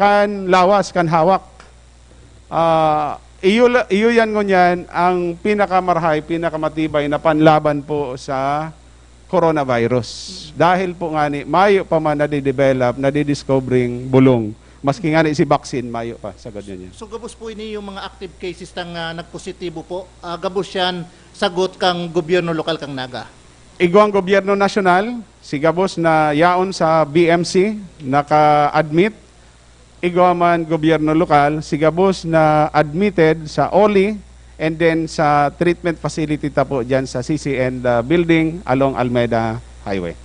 kan lawas, kan hawak. Ah, iyo la-, iyo yan ngunyan ang pinakamarahay, pinakamatibay na panlaban po sa coronavirus. Dahil po ngani, mayo pa man nadidevelop, nadidiscovering bulong. Maski ngani si vaccine, mayo pa, sagad niya. So, gabos po ini yung mga active cases tang, ah, nagpositibo po. Ah, gabos yan, sagot kang gobyerno lokal kang Naga. Igwang gobyerno nasyonal, si gabos na yaon sa B M C, naka-admit. Igwa man gobyerno lokal, si gabos na admitted sa oli and then sa treatment facility ta po dyan sa C C N, uh, building along Almeda Highway.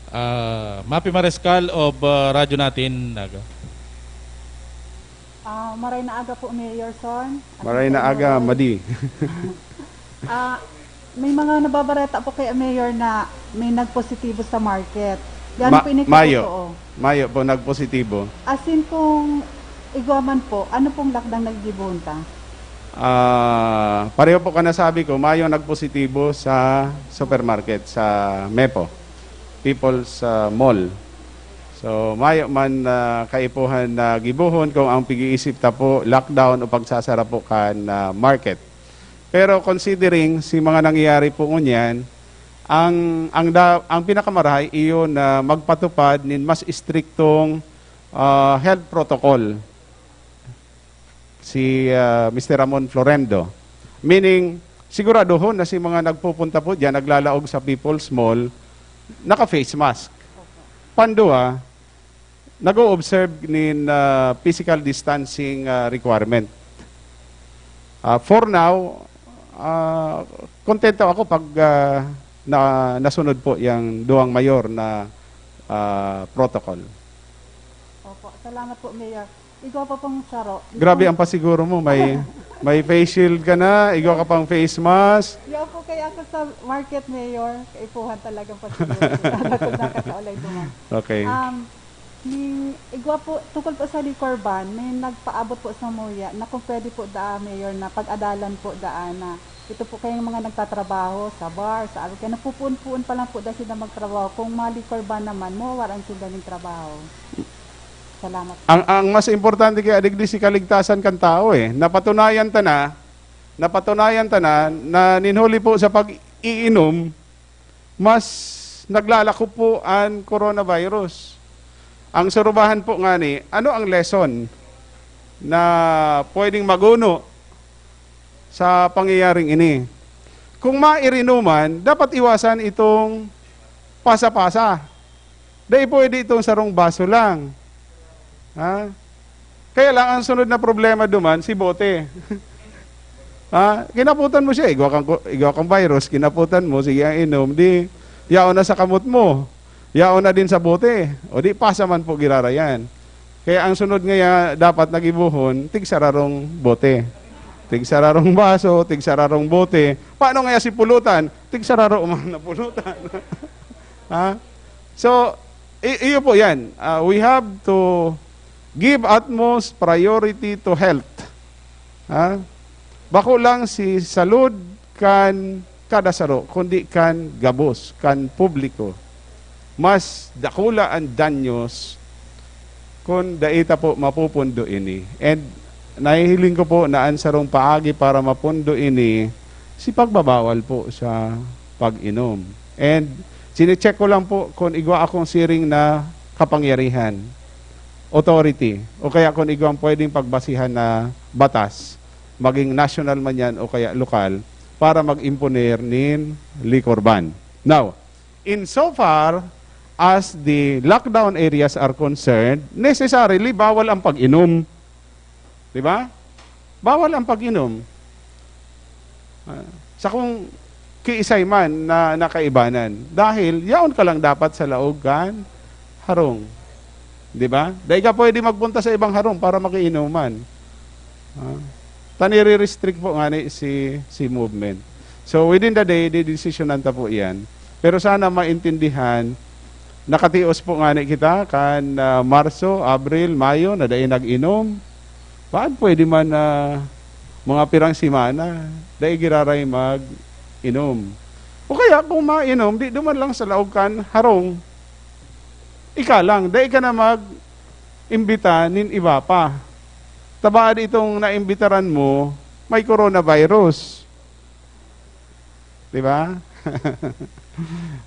Ah, Mapi Mariscal of, ah, Radyo Natin, Naga. Ah, maray na aga po, Mayor Son. At Maray sa na inyo, aga, Roy. Madi. Ah, may mga nababareta po kay Mayor na may nagpositibo sa market. Gano Ma-, po ini mayo. Katotoo? Mayo po, nagpositibo. As in, kung igwa man po, ano pong lakdang naggigibohon ta? Ah, pareho po ka nasabi ko, mayo nagpositibo sa supermarket, sa Mepo, People's, ah, Mall. So, mayo man, ah, kaipuhan na gibohon kung ang pag-iisip ta po, lockdown o pagsasara po kan, ah, market. Pero considering si mga nangyayari po ngunyan, ang, ang da-, ang pinakamarahay iyo na magpatupad nin mas istriktong, ah, health protocol si, ah, Mister Ramon Florendo. Meaning, siguraduhon na si mga nagpupunta po diyan, naglalaog sa People's Mall, naka-face mask. Pandua, nag-o-observe nin, ah, physical distancing, ah, requirement. Ah, for now, ah, kontento ako pag, ah, na, nasunod po yang duwang mayor na, ah, protocol. Opo, salamat po, Mayor. Igwa pa pong saro. Grabe ang pasiguro mo. May, may face shield ka na, igwa ka pang face mask. Yaw po, kaya ako sa market, Mayor, kaipuhan talagang pasiguro. Bago nakakaulay duman. Okay. Um, ni, igwa po, tungkol po sa liquor ban, may nagpaabot po sa muya na kung pwede po daa, Mayor, na pag-adalan po daan na ito po kayong mga nagtatrabaho sa bar, sa aro, kaya napupuon-puon pa lang po dahil sila magtrabaho. Kung ma-liquor ban naman, mawawalan sila ng trabaho. Salamat. Ang, ang mas importante kaya digdi si kaligtasan kan tao, eh. Napatunayan ta na, napatunayan ta na, na nin huli po sa pag-iinom, mas naglalako po an coronavirus. Ang surubahan po ngani, ano ang lesson na pwedeng maguno sa pangyayaring ini? Kung mairinuman, dapat iwasan itong pasa-pasa. Dai pwede itong sarong baso lang. Ha? Kaya lang, ang sunod na problema duman, si bote. Ha? Kinaputan mo siya, igwa kang ko-, igwa kang virus, kinaputan mo, sige ang inom, di, yaon na sa kamot mo. Yaon na din sa bote. O di, pasa man po girarayan. Kaya ang sunod ngaya, dapat nagibohon, tigsararong bote. Tigsararong baso, tigsararong bote. Paano ngaya si pulutan? Tigsararo man na pulutan. Ha? So, i-, iyo po yan. Ah, we have to give utmost priority to health. Ha? Bako lang si salud kan kada saro, kundi kan gabos, kan publiko. Mas dakula an danyos kun dai ta po mapupundo ini. And nahihiling ko po na an sarong paagi para mapundo ini, si pagbabawal po sa pag-inom. And sine-check ko lang po kung igwa akong siring na kapangyarihan, authority, o kaya kung igwang pwedeng pagbasihan na batas, maging national man yan o kaya lokal, para mag-imponer nin liquor ban. Now, insofar as the lockdown areas are concerned, necessarily bawal ang pag-inom. Di ba? Bawal ang pag-inom. Ah, sa kung kiisay man na, na kaibanan. Dahil yaon ka lang dapat sa laog kan harong. Di ba? Dai ka pwede magpunta sa ibang harong para makiinuman. Ah, ta nire-restrict po ngani si, si movement. So, within the day, didesisyonan ta po iyan. Pero sana maintindihan, nakatios po ngani kita kan, ah, Marso, Abril, Mayo, na dai nag-inom. Paano pwede man, ah, Mga pirang semana, dai giraray mag-inom. O kaya kung mainom, di duman lang sa laog kan harong. Ika lang, dai ka na mag-imbita nin iba pa. Tabaad itong naimbitaran mo, may coronavirus. Di ba?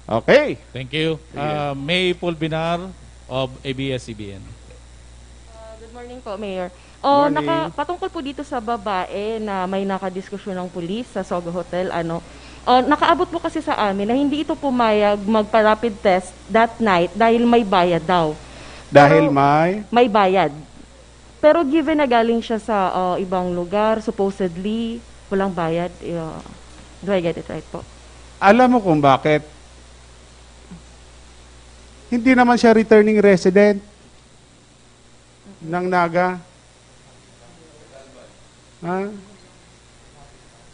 Okay. Thank you. Sige. Uh, May Pulbinar of A B S C B N. Uh, good morning po, Mayor. Oh, Morning. Naka, patungkol po dito sa babae na may nakadiskusyon ng pulis sa Sogo Hotel, ano, oh, nakaabot po kasi sa amin na hindi ito pumayag magpa-rapid test that night dahil may bayad daw. Dahil Pero may... May bayad. Pero given na galing siya sa uh, ibang lugar, supposedly, walang bayad. Uh, do I get it right po? Alam mo kung bakit? Hindi naman siya returning resident ng Naga. Ha?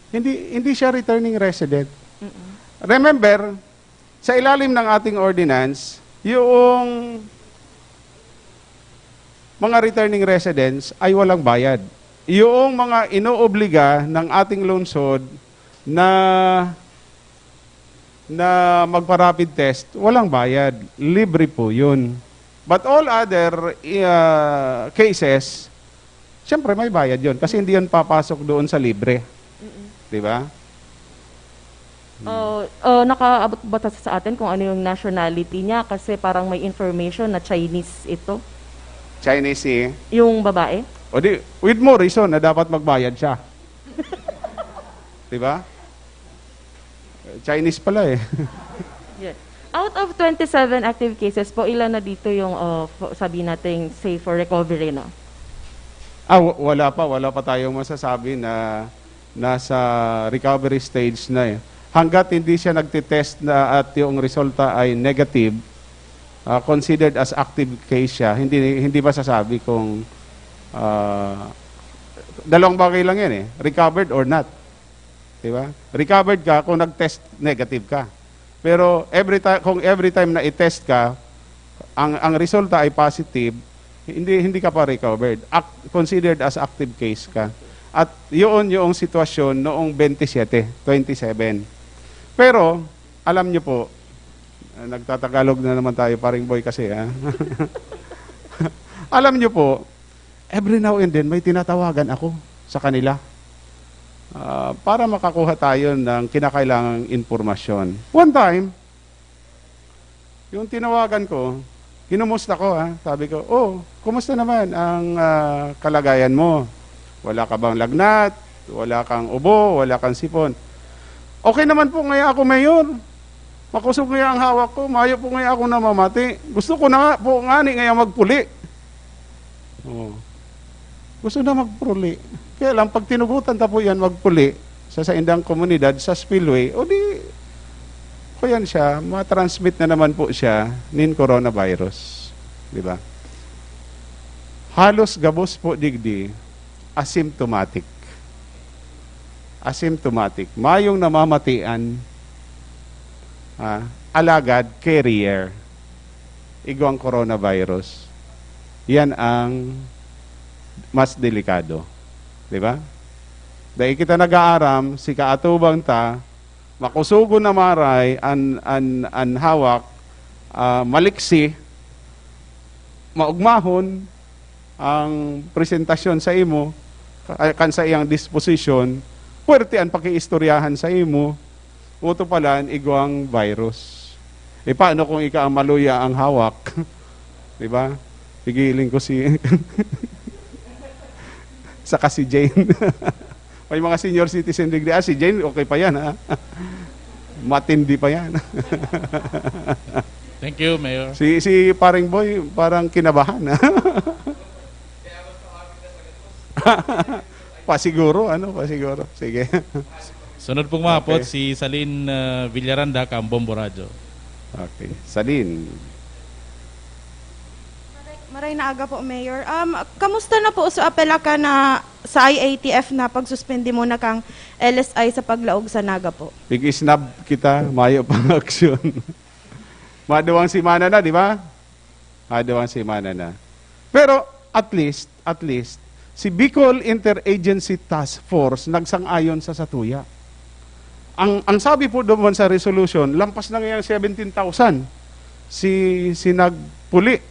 Hindi, hindi siya returning resident. Remember, sa ilalim ng ating ordinance, yung mga returning residents ay walang bayad. Yung mga inoobliga ng ating lungsod na na magpa-rapid test, walang bayad. Libre po yun. But all other uh, cases, siyempre may bayad yun kasi hindi yun papasok doon sa libre. Di ba? Oh, oh, nakaabot ba ta- sa atin kung ano yung nationality niya? Kasi parang may information na Chinese ito. Chinese eh. Yung babae? O di, with more reason na dapat magbayad siya. Di ba? Chinese pala eh. Yeah. Out of twenty-seven active cases po, ilan na dito yung, oh, fo- sabi natin, safe for recovery na? Ah, wa- wala pa, wala pa tayong masasabi na nasa recovery stage na eh. Hanggat hindi siya nagtitest na at yung resulta ay negative, ah, considered as active case siya, hindi hindi masasabi kung ah, dalawang bagay lang yan eh, recovered or not. Di ba? Recovered ka kung nag-test negative ka. Pero every time kung every time na i-test ka, ang ang resulta ay positive, hindi hindi ka pa recovered. Ac- considered as active case ka. At yun yung sitwasyon noong twenty-seven, twenty-seven. Pero alam niyo po, ah, nagtatagalog na naman tayo, paring boy kasi ha. Alam niyo po, every now and then may tinatawagan ako sa kanila ah, para makakuha tayo ng kinakailangang impormasyon. One time, yung tinawagan ko, kinumusta ko ha, sabi ko, "Oh, kumusta naman ang ah, kalagayan mo? Wala ka bang lagnat? Wala kang ubo? Wala kang sipon?" "Okay naman po ngaya ako, Mayor. Makusog ngaya ang hawak ko. Mayo po ngaya ako namamati. Gusto ko na nga po ngani ngaya magpuli." Oh. Gusto na magpuli. Kaya lang, pag tinugutan ta po yan magpuli sa saindang komunidad, sa spillway, o di, kuyan siya, matransmit na naman po siya nin coronavirus. Di ba? Halos gabos po digdi, asymptomatic. Asymptomatic. Mayong namamatian, ah, alagad carrier. Igwang coronavirus. Yan ang mas delikado. Di ba? Dahil kita nag-aaram, si kaatubang ta, makusugon na maray an, an, an hawak, ah, maliksi, maugmahon ang presentasyon sa imo, ka- kan sa iyang disposition, puwerte an pakiistoryahan sa imo, uto pala an igwang virus. E paano kung ika ang maluya ang hawak? Di ba? Pigiling ko si... Saka si Jane. May mga senior citizen degree. Ah, si Jane, okay pa yan, ha? Matindi pa yan. Thank you, Mayor. Si, si paring boy, parang kinabahan, ha? Pasiguro, ano? Pasiguro. Sige. Sunod pong maapot Okay. si Salin uh, Villaranda, Kambombo Radyo. Okay. Salin. Maray na aga po, Mayor. Um, kamusta na po sa apela ka na sa I A T F na pagsuspindi muna kang L S I sa paglaog sa Naga po? Pig-snub kita, mayo pang aksyon. Maduwang semana na, di ba? Maduwang semana na. Pero at least, at least, Si Bicol Interagency Task Force nagsang-ayon sa satuya. Ang, ang sabi po doon sa resolution, lampas na ngayang seventeen thousand si, si nagpuli.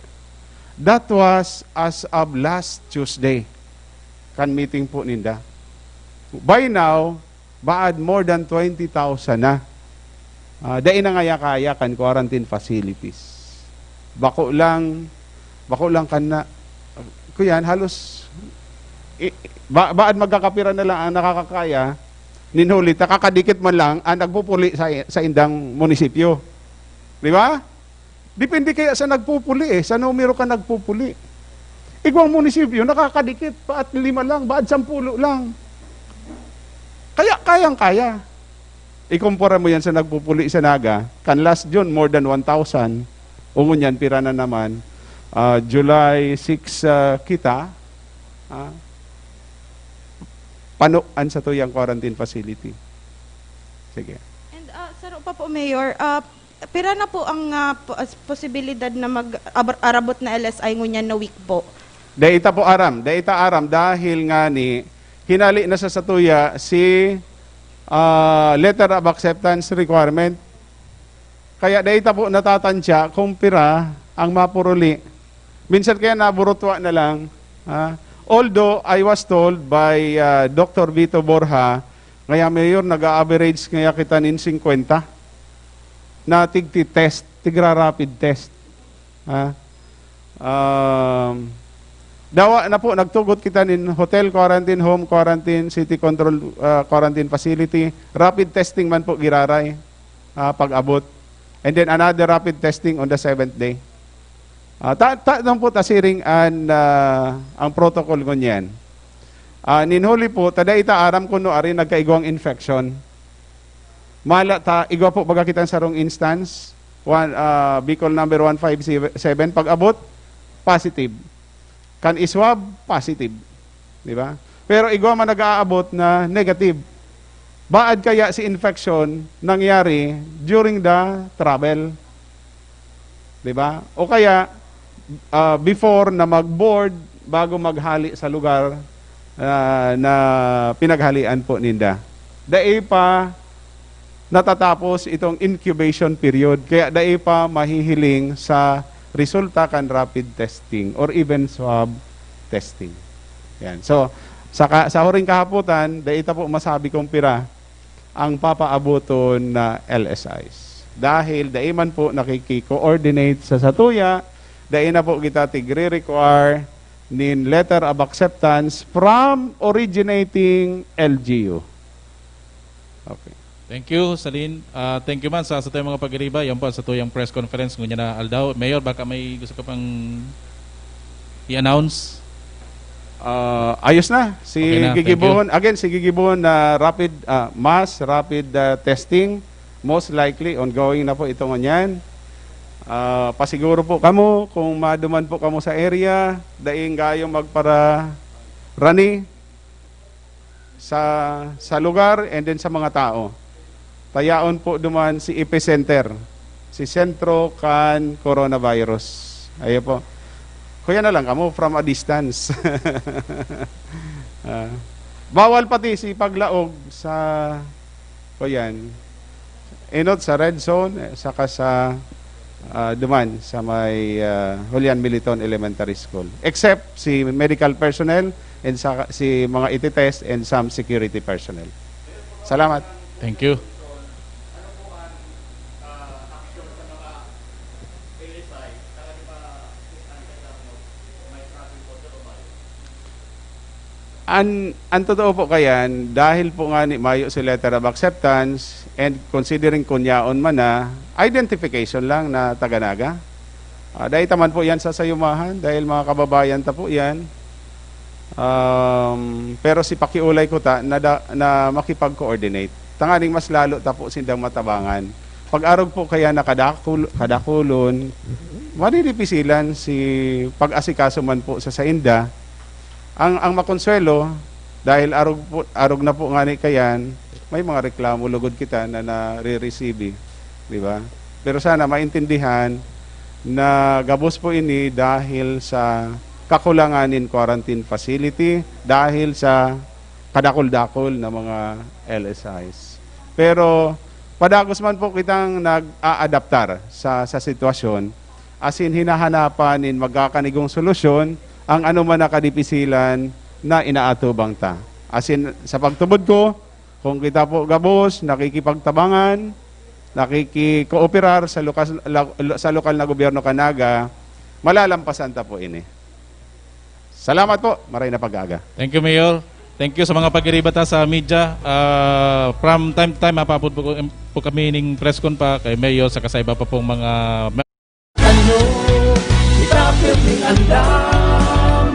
That was as of last Tuesday, kan meeting po ninda. By now, baad more than twenty thousand na. Ah, dai na ngaya kaya kan quarantine facilities. Bako lang, bako lang kan na, kuyan, halos, i-, ba-, baad magkakapira na lang ang nakakakaya, nin huli ta kakadikit man lang ang nagpupuli sa, sa indang munisipyo. Di ba? Depende kaya sa nagpupuli eh, sa numero ka nagpupuli. Igwang munisipyo, nakakadikit, baad lima lang, baad sampulo lang. Kaya kayang-kaya. Ikumpara mo yan sa nagpupuli sa Naga, kan last June, more than one thousand. O ngunyan, pira na naman? Ah, July six, ah, kita, ah, pano an satuyang quarantine facility. Sige. And ah, saro pa po, Mayor, ah, pira na po ang ah, po- as- posibilidad na mag-arabot na L S I ngunyan na week po? Dai ta po aram, dai ta aram dahil ngani hinali na sa satuya si ah, letter of acceptance requirement. Kaya dai ta po natatansya kung pira ang mapuruli. Minsan kaya naburutwa na lang. Ah. Although I was told by ah, Doctor Vito Borja, ngaya Mayor, nag-average ngaya kita nin fifty na tigti-test, tigra-rapid test. Ah. Um, dawa na po, nagtugot kita nin hotel quarantine, home quarantine, city control ah, quarantine facility. Rapid testing man po giraray ah, pag-abot. And then another rapid testing on the seventh day. Ah, ta ta lang po ta siring an ah, ang protocol ngunyan. Ah, nin huli po, ta dai ta aram kuno ari nagkaigwang infection. Mala ta, igwa po baga kitang sarong instance, one, ah, Bicol number one five seven, pag-abot, positive. Kan iswab, positive. Di ba? Pero igwa man nag-aabot na negative. Baad kaya si infection nangyari during the travel? Di ba? O kaya, ah, before na mag-board, bago maghali sa lugar ah, na pinaghalian po ninda. Dai pa natatapos itong incubation period, kaya dai pa mahihiling sa resulta kan rapid testing or even swab testing. Yan. So, sa, ka, sa huring kahapotan, dai ta po masabi kung pira ang papaaboton na L S Is. Dahil dai man po nakiki-coordinate sa satuya, dai na po kita tigre-require nin letter of acceptance from originating L G U. Okay. Thank you, Salin. Ah, thank you man sa satuyang mga pagiriba. Yan po ang satuyang press conference ngunyan na aldaw. Mayor, baka may gusto ka pang i-announce? Ah, ayos na. Si Okay na, thank Gigibuhon, again, si Gigibuhon na rapid, ah, mass rapid ah, testing. Most likely, ongoing na po ito ngunyan. Ah, pasiguro po kamo, kung maduman po kamo sa area, daing gayong magpararani sa, sa lugar and then sa mga tao. Tayaon po duman si epicenter, si sentro kan coronavirus. Ayo po. Kuya na lang kamo from a distance. Ah, bawal pati si paglaog sa, kuyan, enot sa red zone, eh, saka sa ah, duman sa may ah, Julian Militon Elementary School. Except si medical personnel and sa, si mga ititest and some security personnel. Salamat. Thank you. An, an totoo po kayan, dahil po nga ni mayo si letter of acceptance and considering kun yaon man na, identification lang na taga Naga. Ah, dai ta man po yan sasayumahan dahil mga kababayan ta po yan. Um, pero si pakiulay ko ta na, da- na makipag-coordinate. Tanganing mas lalo ta po sindang matabangan. Pag-arog po kaya na kadakul- kadakulon, madidipisilan si pag-asikaso man po sa sainda. Ang, ang makonsuelo, dahil arog, po, arog na po ngani kayan, may mga reklamo lugod kita na nare-receive, di ba? Pero sana maintindihan na gabos po ini dahil sa kakulangan nin quarantine facility dahil sa kadakul-dakul na mga L S Is. Pero padagos man po kitang nag-aadaptar sa, sa sitwasyon, asin hinahanapan nin magkakanigong solusyon ang anoman na kadipisilan na inaatubang ta. Asin sa pagtubod ko, kung kita po gabos, nakikipagtabangan, nakikikooperar sa lukas-, la-, sa lokal na gobyerno kan Naga, malalampasan ta po ini. Salamat po. Maray na pag-aga. Thank you, Mayor. Thank you sa mga pagiriba ta sa media. Ah, from time to time, mapaabot po, po kami ning press con pa kay Mayor sa kasaiba pa pong mga Ano? Itapit ning andam.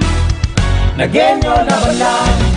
Nagenyo na ba lang?